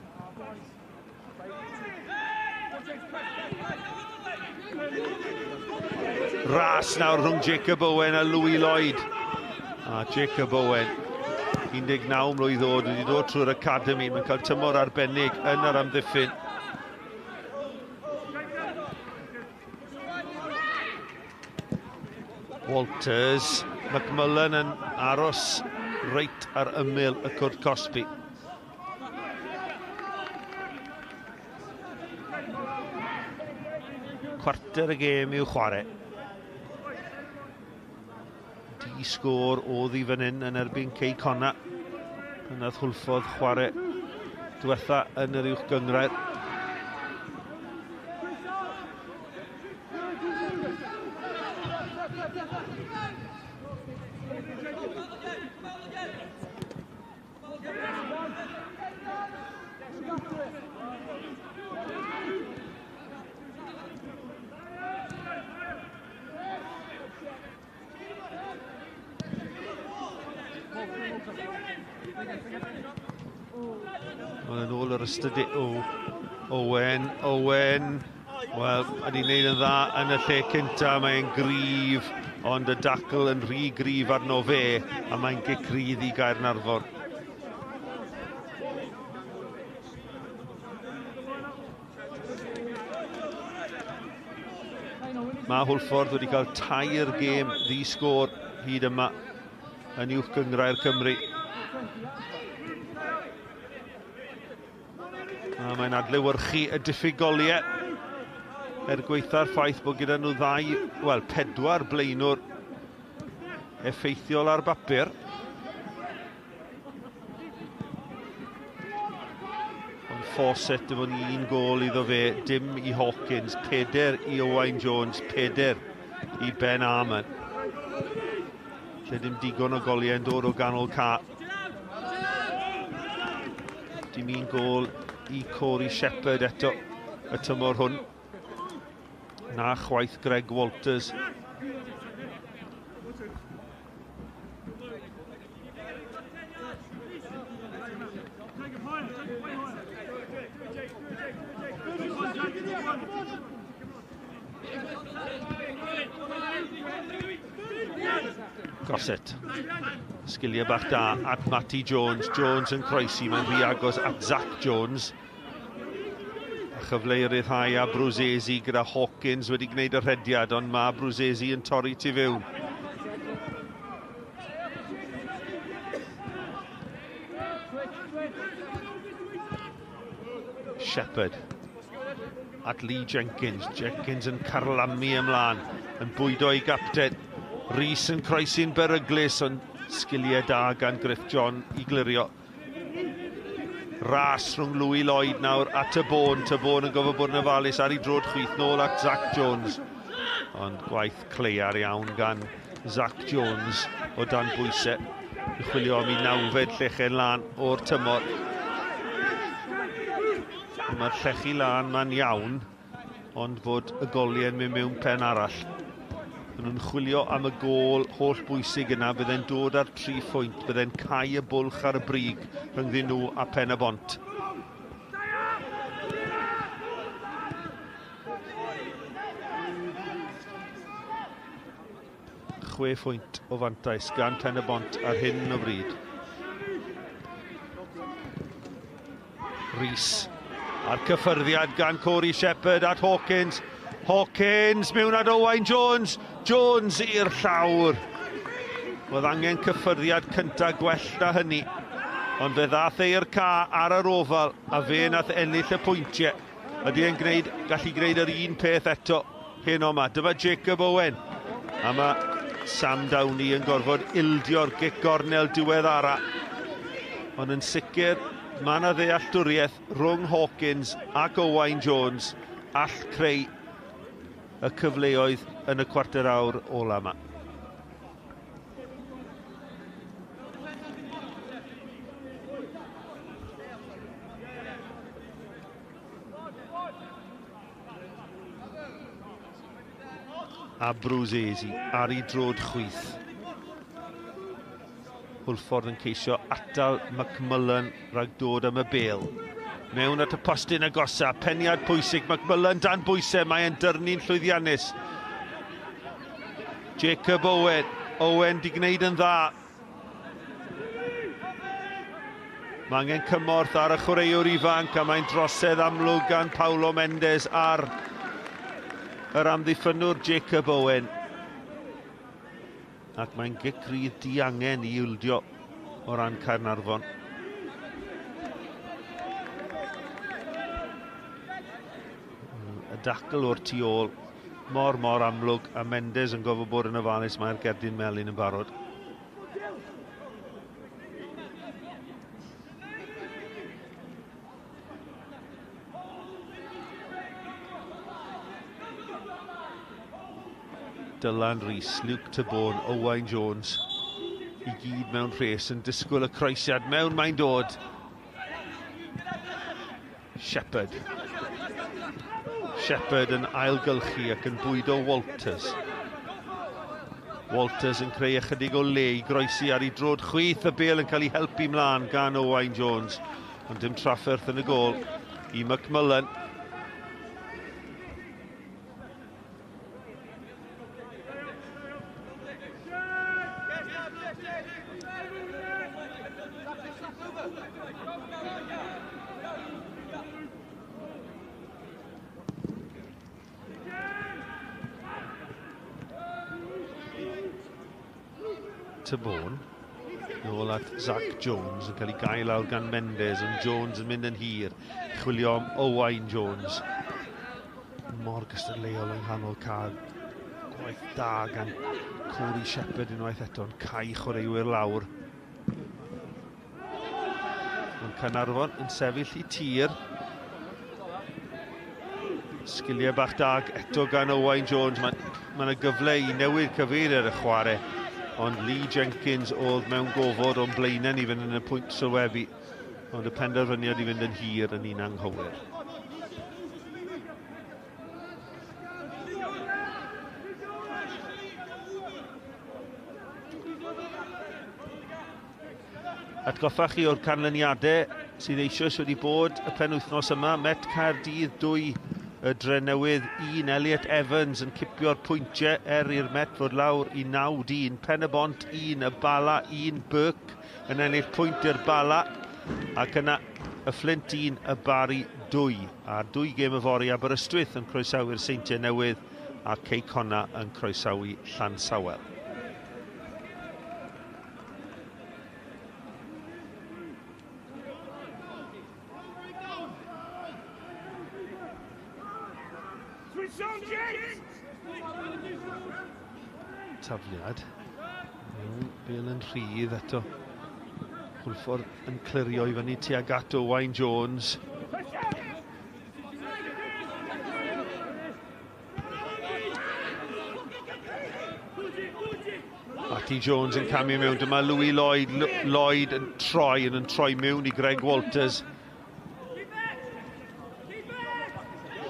Ras nawr rhwng Jacob Owen a Louis Lloyd. A Jacob Owen, 19 mlwydd oed, wedi dod trwy'r academy. Mae'n cael tymor arbennig yn yr amddiffyn. Walters, McMullen yn aros reit ar ymyl y cwrt cosbi. Cwarter y gêm i'w chwarae. Di sgôr oedd i fan hyn yn erbyn Cei Connah. Pan nath Hwlffordd chwarae diwetha yn yr uwch gynghrair. Wel, yn ôl yr ystadegau... O, Owen, Owen. Wel, ydy wneud yn dda yn y lle cynta, mae'n gryf, ond y dacl yn rhy gryf arno fe, a mae'n gic rydd i Gaernarfon. Mae Hwlffordd wedi cael tair gêm ddi-sgôr hyd yma yn uwch gynghrair Cymru. A mae'n adlewyrchu y diffygoliau er gweitha'r ffaith bod gyda nhw ddau, wel, pedwar blaenwr effeithiol ar bapur. Ond Fawcett dim ond un gôl iddo fe, dim i Hawkins, 4 i Owain Jones, 4 i Ben Armon. Lle dim digon o goliau yn dod o ganol ca. Dim un gôl i Corey Shepherd eto y tymor hwn. Na chwaith Greg Walters. Gossett. Sgiliau bach da at Matty Jones. Jones yn croesi, mae'n rhy agos at Zach Jones. A chyfle i ryddhau a Bruzzesi gyda Hawkins wedi gwneud y rhediad, ond mae Bruzzesi yn torri tu fewn. Shepherd at Lee Jenkins. Jenkins yn carlamu ymlaen, yn bwydo i gapten. Rhys yn croesi'n beryglus, ond sgiliau da gan Griff John i glirio. Ras rhwng Louis Lloyd nawr at y bôn. Tabone yn gofod bod yn ofalus ar ei drod chwith nôl at Zach Jones. Ond gwaith cleiar iawn gan Zach Jones o dan bwysau. I chwilio am ei nawfed llechen lan o'r tymor. Mae'r llechi lan ma'n iawn, ond bod y goliau'n mynd mewn pen arall. Maen nhw'n chwilio am y gôl holl bwysig yna, bydde'n dod ar 3 phwynt, bydde'n cau y bwlch ar y brig rhyngddyn nhw a Pen y Bont. Chwe phwynt o fantais gan Pen y Bont ar hyn o bryd. Rhys a'r cyffyrddiad gan Corey Shepherd at Hawkins. Hawkins mewn at Owain Jones. Jones i'r llawr. Oedd angen cyffyrddiad cyntaf gwell na hynny. Ond fe ddath e i'r ca ar yr ofal a fe nath ennill y pwyntiau. Ydy e'n gwneud, gallu gwneud yr un peth eto heno yma. Dyma Jacob Owen. A mae Sam Downey yn gorfod ildio'r gic gornel diweddara. Ond yn sicr, mae yna ddealltwriaeth rhwng Hawkins ac Owain Jones all creu y cyfleoedd yn y cwarter awr ola yma. A Bruzzese ar ei drod chwith. Hwlffordd yn ceisio atal McMullen rhag dod am y bêl. Mewn at y postyn agosa, peniad pwysig, McMullen dan bwysau, mae'n dyrnu'n llwyddiannus. Jacob Owen, Owen di gwneud yn dda. Mae angen cymorth ar y chwaraewr ifanc a mae'n drosedd amlwg gan Paulo Mendes ar yr amddiffynnwr Jacob Owen. Ac mae'n gic rydd diangen i ildio o ran Caernarfon. Y dacl o'r tu ôl, mor amlwg, a Mendes yn gofod bod yn ofalus, mae'r gerdyn melyn yn barod. Dylan Rhys, Luke Tabone, Owain Jones i gyd mewn rhes yn disgwyl y croesiad. Mewn mae'n dod. Shepherd. Shepherd yn ailgylchu ac yn bwydo Walters. Walters yn creu ychydig o le i groesi ar ei drod chwith. Y bêl yn cael ei helpu mlaen gan Owain Jones. Ond dim trafferth yn y gôl i McMullen. Tabone, nôl at Zach Jones yn cael ei gael lawr gan Mendes, ond Jones yn mynd yn hir, chwilio am Owain Jones. Mor gystadleuol yng nghanol cae, gwaith da gan Corey Shepherd unwaith eto, yn cau chwaraewyr lawr. Ond Caernarfon yn sefyll i tir. Sgiliau bach da eto gan Owain Jones. Mae yna gyfle i newid cyfeiriad y chwarae. Ond Lee Jenkins oedd mewn gofod o'n blaenau ni fynd yn y pwynt sylwebu. Ond y penderfyniad i fynd yn hir yn un anghywir. Atgoffa chi o'r canlyniadau sydd eisoes wedi bod y penwythnos yma. Met Caerdydd 2, y Drenewydd 1, Elliot Evans yn cipio'r pwyntiau er i'r Met fod lawr i 9-1. Pen y Bont 1, y Bala 1, Burke yn ennill pwynt i'r Bala. Ac yna y Fflint 1, y Barri 2. A 2 gêm yfory, Aberystwyth yn croesawu'r Seintiau Newydd a Cei Connah yn croesawu Llansawel. tafliad. Bel yn rhydd eto. Hwlffordd yn clirio i fyny tuag at Owain Jones. Matty Jones yn camu mewn. Dyma Louis Lloyd. Lloyd yn troi, yn troi mewn i Greg Walters.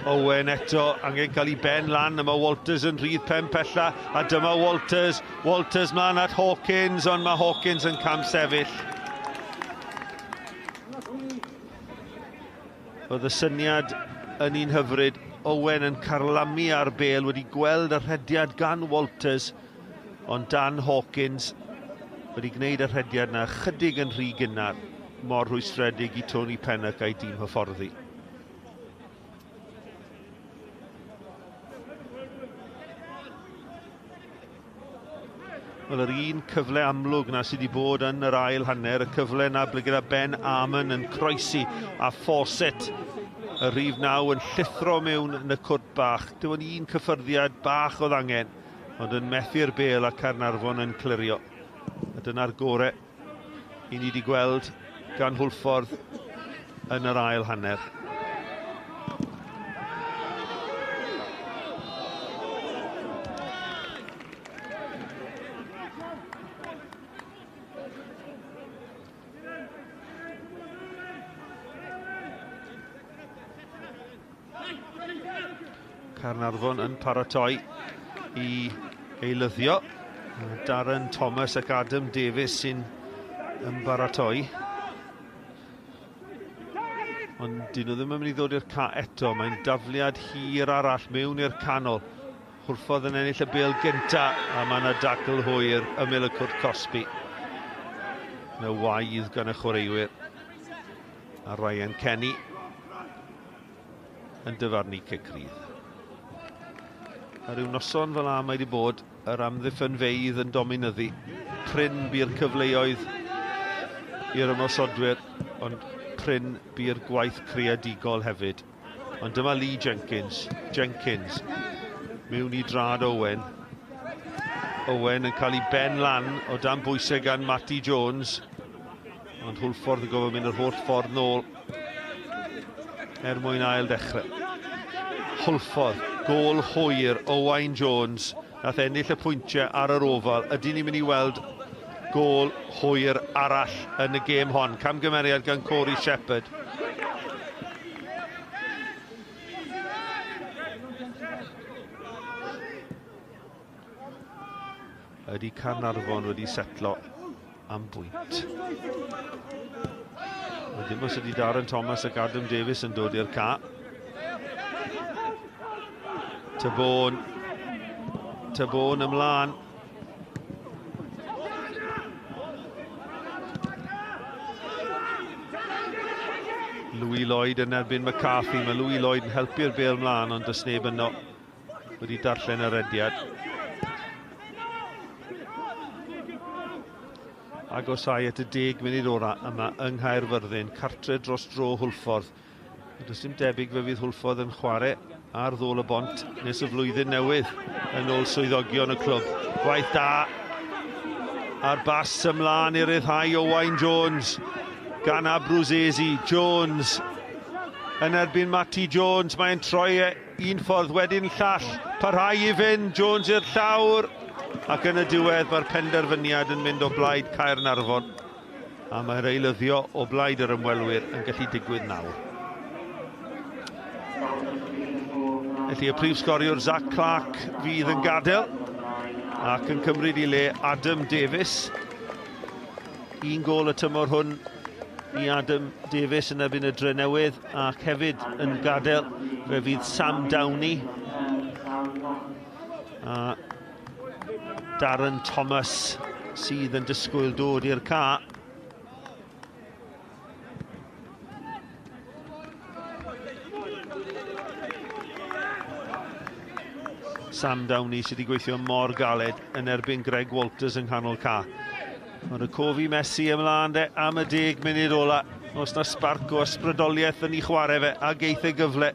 Owen eto, angen cael ei ben lan. Yma Walters yn rhydd pen pella. A dyma Walters. Walters mlaen at Hawkins, ond mae Hawkins yn camsefyll. Oedd y syniad yn un hyfryd. Owen yn carlamu ar bel, wedi gweld y rhediad gan Walters, ond Dan Hawkins wedi gwneud y rhediad na chydig yn rhy gynnar, mor rhwystredig i Tony Pennock a'i dîm hyfforddi. Wel, yr un cyfle amlwg na sydd wedi bod yn yr ail hanner, y cyfle na ble gyda Ben Armon yn croesi a Fawcett, y rhif 9 yn llithro mewn yn y cwrt bach. Dim ond un cyffyrddiad bach oedd angen, ond yn methu'r bel a Caernarfon yn clirio. A dyna'r gore i ni wedi gweld gan Hwlffordd yn yr ail hanner. Caernarfon yn paratoi i eilyddio. Darren Thomas ac Adam Davies sy'n ymbaratoi. Ond dyn nhw ddim yn mynd i ddod i'r ca eto. Mae'n dafliad hir arall mewn i'r canol. Hwlffordd yn ennill y bêl gynta, a mae yna dacl hwyr ymyl y cwrt cosbi. Yna waedd gan y chwaraewyr. A Ryan Kenny yn dyfarnu cic rydd. A rhyw noson fel 'a mae wedi bod yr amddiffynfeydd yn dominyddu. Prin bu'r cyfleoedd i'r ymosodwyr, ond prin bu'r gwaith creadigol hefyd. Ond dyma Lee Jenkins. Jenkins mewn i drad Owen. Owen yn cael ei ben lan o dan bwysau gan Matty Jones. Ond Hwlffordd yn gofyn mynd yr holl ffordd nôl er mwyn ail dechrau. Hwlffordd, gôl hwyr Owain Jones, nath ennill y pwyntiau ar yr ofal. Ydyn ni'n mynd i weld gôl hwyr arall yn y gêm hon? Camgymeriad gan Corey Shepherd. Ydy Caernarfon wedi setlo am bwynt? Wedyn os ydy Darren Thomas ac Adam Davies yn dod i'r ca. Tabone. Tabone ymlaen. Louis Lloyd yn erbyn McCarthy. Mae Louis Lloyd yn helpu'r bêl mlaen, ond does neb yno wedi darllen y rediad. Agosau at y 10 munud ora yma yng Nghaerfyrddin, cartre dros dro Hwlffordd. Does dim debyg fe fydd Hwlffordd yn chwarae ar ddôl y bont nes y flwyddyn newydd yn ôl swyddogion y clwb. Gwaith da a'r bas ymlaen i ryddhau Owain Jones gan Abruzesi. Jones yn erbyn Matty Jones, mae'n troi e un ffordd wedyn llall, parhau i fynd, Jones i'r llawr, ac yn y diwedd mae'r penderfyniad yn mynd o blaid Caernarfon, a mae'r eilyddio o blaid yr ymwelwyr yn gallu digwydd nawr. Felly y prif sgoriwr Zach Clark fydd yn gadael ac yn cymryd i le Adam Davies. Un gôl y tymor hwn i Adam Davies yn erbyn y Drenewydd, ac hefyd yn gadael fe fydd Sam Downey a Darren Thomas sydd yn disgwyl dod i'r ca. Sam Downey sydd wedi gweithio mor galed yn erbyn Greg Walters yng nghanol ca. Mae'r Cofi Messi ymlaen de am y 10 munud ola. Os na sbarc o ysbrydoliaeth yn ei chwarae fe, a geith ei gyfle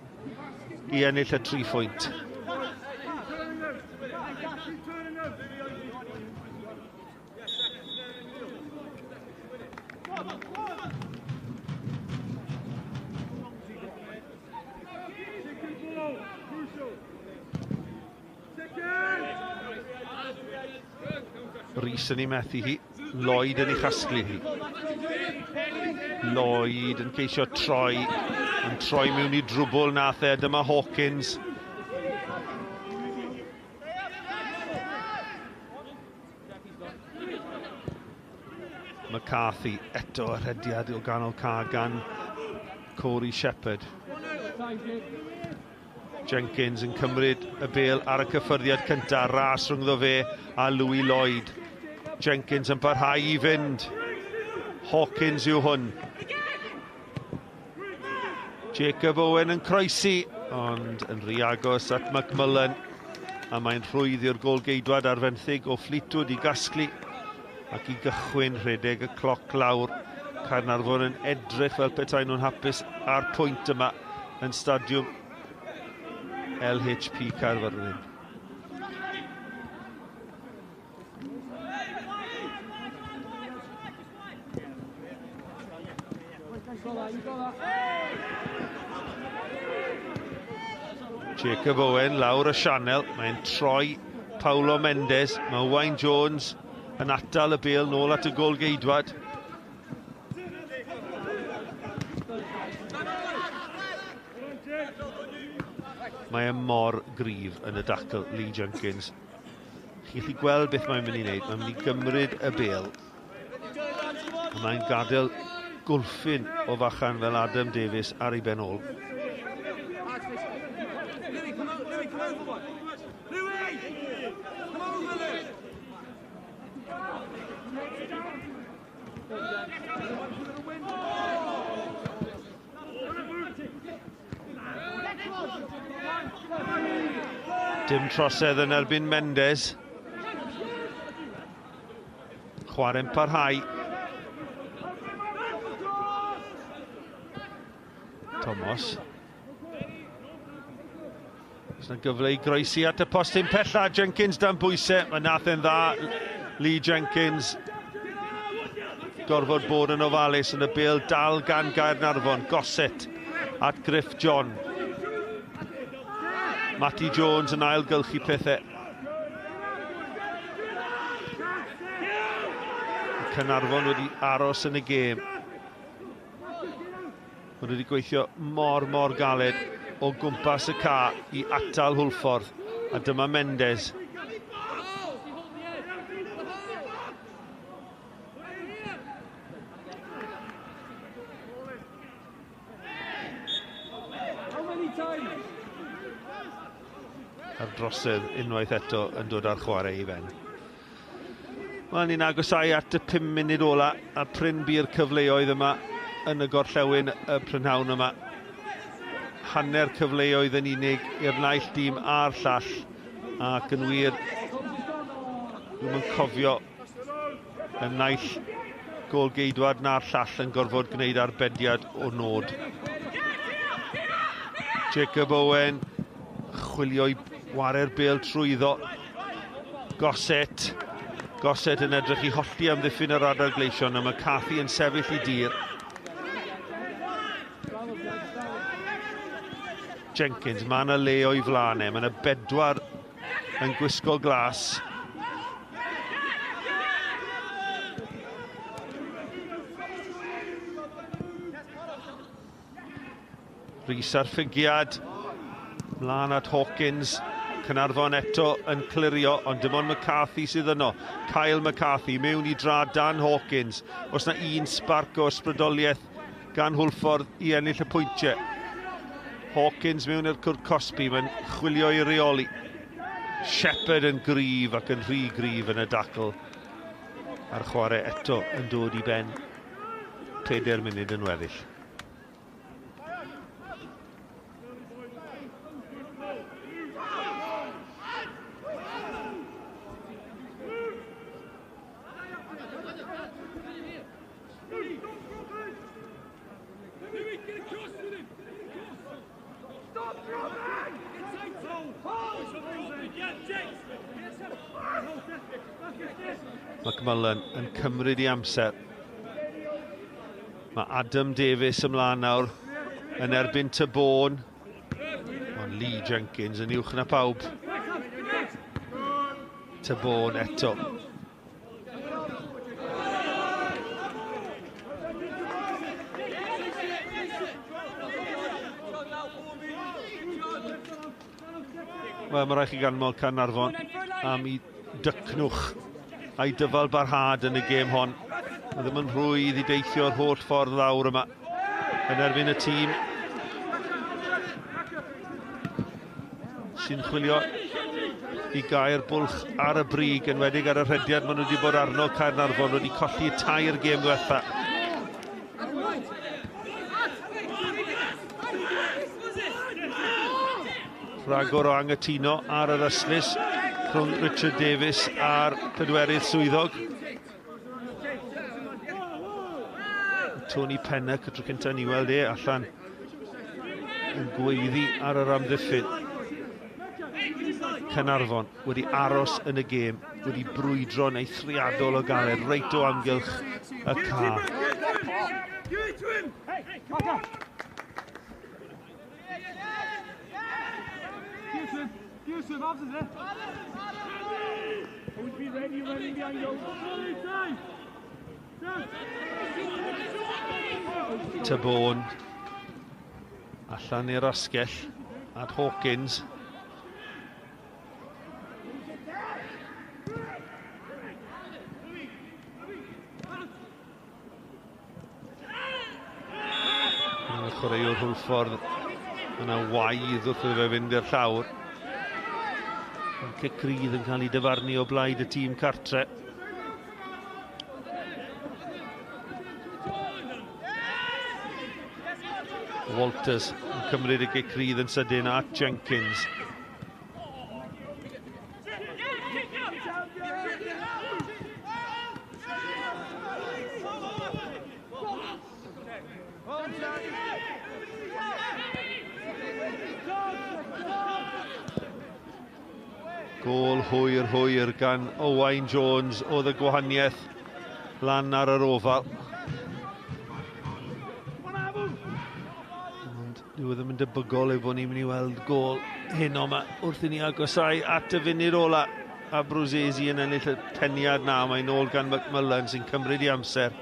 i ennill y 3 phwynt. Rhys yn ei methu hi. Lloyd yn ei chasglu hi. Lloyd yn ceisio troi. Yn troi mewn i drwbl nath e. Dyma Hawkins. McCarthy eto y rhediad o ganol ca gan Corey Shepherd. Jenkins yn cymryd y bêl ar y cyffyrddiad cyntaf, ras rhyngddo fe a Louis Lloyd. Jenkins yn parhau i fynd. Hawkins yw hwn. Jacob Owen yn croesi, ond yn rhy agos at McMullen. A mae'n rhwydd i'r golgeidwad ar fenthyg o Fleetwood i gasglu ac i gychwyn rhedeg y cloc lawr. Caernarfon yn edrych fel petai nhw'n hapus ar pwynt yma yn stadiwm LHP Caerfyrddin. Jacob Owen lawr y sianel, mae'n troi Paulo Mendes, mae Wayne Jones yn atal y bêl nôl at y golgeidwad. Mae e mor gryf yn y dacl, Lee Jenkins. Chi'n gallu gweld beth mae'n mynd i wneud. Mae'n mynd i gymryd y bêl. A mae'n gadael gwlffyn o fachan fel Adam Davies ar ei ben ôl. Dim trosedd yn erbyn Mendes. Chwarae'n parhau. Thomas. Oes yna gyfle i groesi at y postyn pella. Jenkins dan bwysau. Mae nath e'n dda. Lee Jenkins gorfod bod yn ofalus yn y bêl dal gan Gaernarfon. Gossett at Griff John. Matty Jones yn ailgylchu pethau. Caernarfon wedi aros yn y gêm. Maen nhw wedi gweithio mor, mor galed o gwmpas y ca i atal Hwlffordd. A dyma Mendes. A'r drosedd unwaith eto yn dod â'r chwarae i ben. Wel, ni'n agosau at y 5 munud ola a prin bu'r cyfleoedd yma yn y gorllewin y prynhawn yma. Hanner cyfleoedd yn unig i'r naill dîm a'r llall, ac yn wir, dwi'm yn cofio y naill golgeidwad na'r llall yn gorfod gwneud arbediad o nod. Jacob Owen chwilio i ware'r bêl trwyddo. Gossett. Gossett yn edrych i hollti amddiffyn yr ardal gleision, a McCarthy yn sefyll i dir. Jenkins, mae yna le o'i flaen e. Mae yna bedwar yn gwisgo glas. Rhys ar ffigiad, mlaen at Hawkins, Caernarfon eto yn clirio, ond dim ond McCarthy sydd yno. Kyle McCarthy mewn i drad Dan Hawkins. Os na un sbarc o ysbrydoliaeth gan Hwlffordd i ennill y pwyntiau. Hawkins mewn i'r cwrt cosbi, mae'n chwilio i reoli. Shepherd yn gryf ac yn rhy gryf yn y dacl. A'r chwarae eto yn dod i ben. 4 munud yn weddill. McMullen yn cymryd i amser. Mae Adam Davies ymlaen nawr yn erbyn Tybôn. Ond Lee Jenkins yn uwch na pawb. Tybôn eto. Wel, mae rhaid chi ganmol Caernarfon am i dycnwch a'i dyfal barhad yn y gêm hon. Mae ddim yn rhwydd i deithio'r holl ffordd lawr yma yn erbyn y tîm sy'n chwilio i gael bwlch ar y brig, enwedig ar y rhediad maen nhw wedi bod arno. Caernarfon wedi colli tair gêm ddiwetha. Rhagor o angytuno ar yr ystlys rhwng Richard Davies a'r pedwerydd swyddog. Tony Pennock, y tro cyntaf ni weld e allan yn gweiddi ar yr amddiffyn. Caernarfon wedi aros yn y gêm, wedi brwydro'n eithriadol o galed, reit o amgylch y ca. Tabone allan i'r asgell at Hawkins. Mae'r chwaraewr Hwlffordd yna waedd wrth iddo fe fynd i'r llawr. Mae'r cic rydd yn cael ei dyfarnu o blaid y tîm cartre. Walters yn cymryd y gic rydd yn sydyn at Jenkins. Gôl hwyr hwyr gan Owain Jones oedd y gwahaniaeth lan ar yr ofal. Ond dyw e ddim yn debygol ei bod ni'n mynd i weld gôl heno yma wrth i ni agosau at y funud ola. A Bruzzese yn ennill y peniad na, mae'n ôl gan McMullen sy'n cymryd i amser.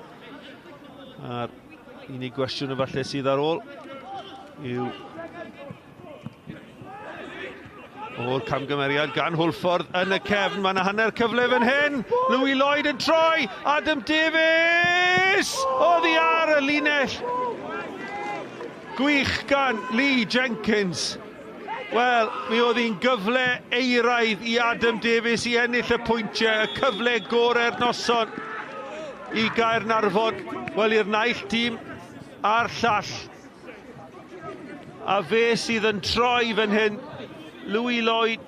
A'r unig gwestiwn efallai sydd ar ôl yw o'r camgymeriad gan Hwlffordd yn y cefn. Mae yna hanner cyfle fan hyn. Louis Lloyd yn troi. Adam Davies! Oddi ar y linell. Gwych gan Lee Jenkins. Wel, mi oedd hi'n gyfle eiraidd i Adam Davies i ennill y pwyntiau, y cyfle gorau'r noson i Gaernarfon. Wel, i'r naill tîm a'r llall. A fe sydd yn troi fan hyn, Louis Lloyd,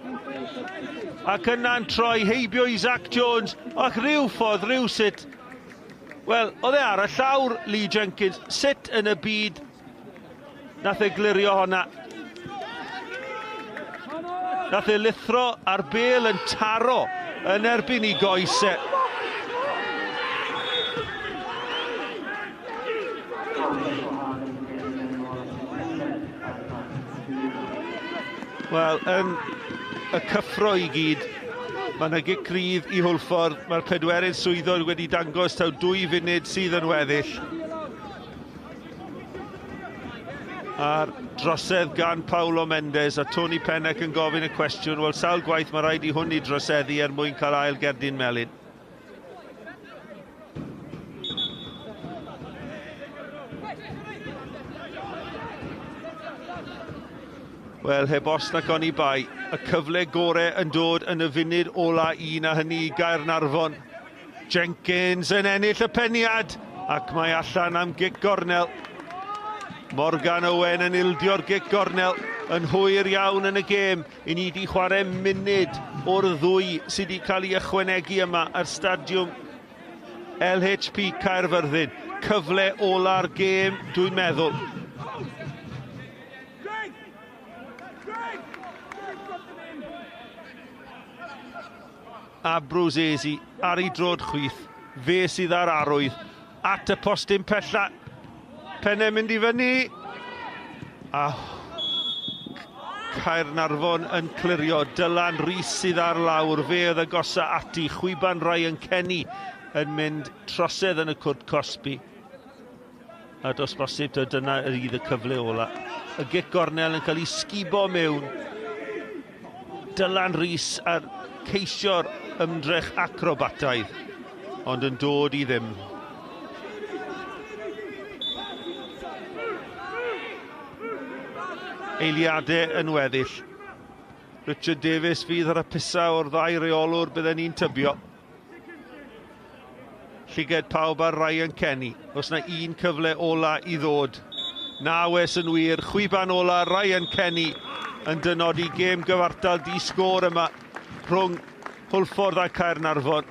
ac yna'n troi heibio i Zach Jones, ac rhyw ffordd, rhyw sut. Wel, oedd e ar y llawr, Lee Jenkins, sut yn y byd nath e glirio honna. Nath e lithro a'r bel yn taro yn erbyn i goesau. Wel, yn y cyffro i gyd, mae yna gic rydd i Hwlffordd. Mae'r pedwerydd swyddog wedi dangos taw 2 funud sydd yn weddill. A'r drosedd gan Paulo Mendes a Tony Pennock yn gofyn y cwestiwn, wel, sawl gwaith mae rhaid i hwn i droseddu er mwyn cael ail gerdyn melyn. Wel, heb os nac oni bai, y cyfle gore yn dod yn y funud ola un a hynny i Gaernarfon. Jenkins yn ennill y peniad ac mae allan am gic gornel. Morgan Owen yn ildio'r gic gornel yn hwyr iawn yn y gêm. I ni wedi chwarae munud o'r ddwy sydd wedi cael ei ychwanegu yma ar stadiwm LHP Caerfyrddin. Cyfle ola'r gêm, dwi'n meddwl. A Bruzzese ar ei drod chwith, fe sydd ar arwydd, at y postyn pella, pennau mynd i fyny, a Caernarfon yn clirio, Dylan Rhys sydd ar lawr, fe oedd agosa ati, chwiban Ryan Kenny yn mynd trosedd yn y cwrt cosbi. A does bosib, dyna yr y cyfle ola. Y gic gornel yn cael ei sgubo mewn. Dylan Rhys ar ceisio'r ymdrech acrobataidd, ond yn dod i ddim. Eiliadau yn weddill. Richard Davies fydd ar y pisa o'r ddau reolwr bydden ni'n tybio. Llyged pawb ar Ryan Kenny. Os na un cyfle ola i ddod. Na wes yn wir, chwiban ola Ryan Kenny yn dynodi gêm gyfartal di sgôr yma rhwng Hwlffordd a Caernarfon.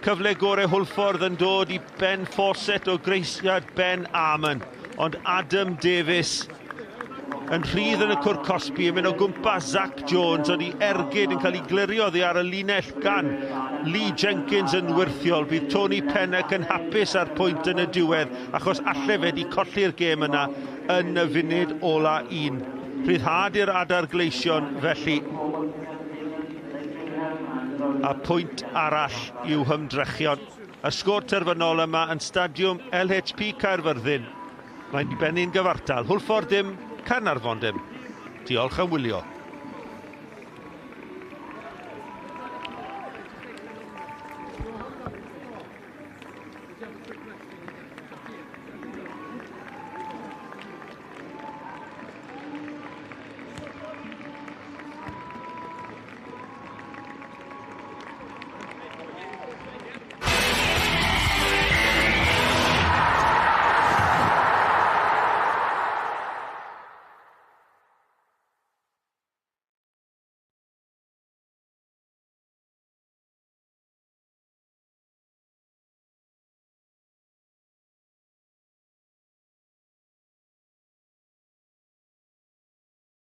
Cyfle gorau Hwlffordd yn dod i Ben Fawcett o greisiad Ben Armon. Ond Adam Davies yn rhydd yn y cwr cosbi yn mynd o gwmpas Zach Jones, ond i ergyd yn cael ei glirio oddi ar y linell gan Lee Jenkins yn wyrthiol. Bydd Tony Pennock yn hapus ar pwynt yn y diwedd, achos alle fe di colli'r gêm yna yn y funud ola un. Rhyddhad i'r adar gleision felly. A pwynt arall i'w hymdrechion. Y sgôr terfynol yma yn stadiwm LHP Caerfyrddin. Mae'n bennu'n gyfartal. Hwlffordd dim, Caernarfon dim. Diolch am wylio.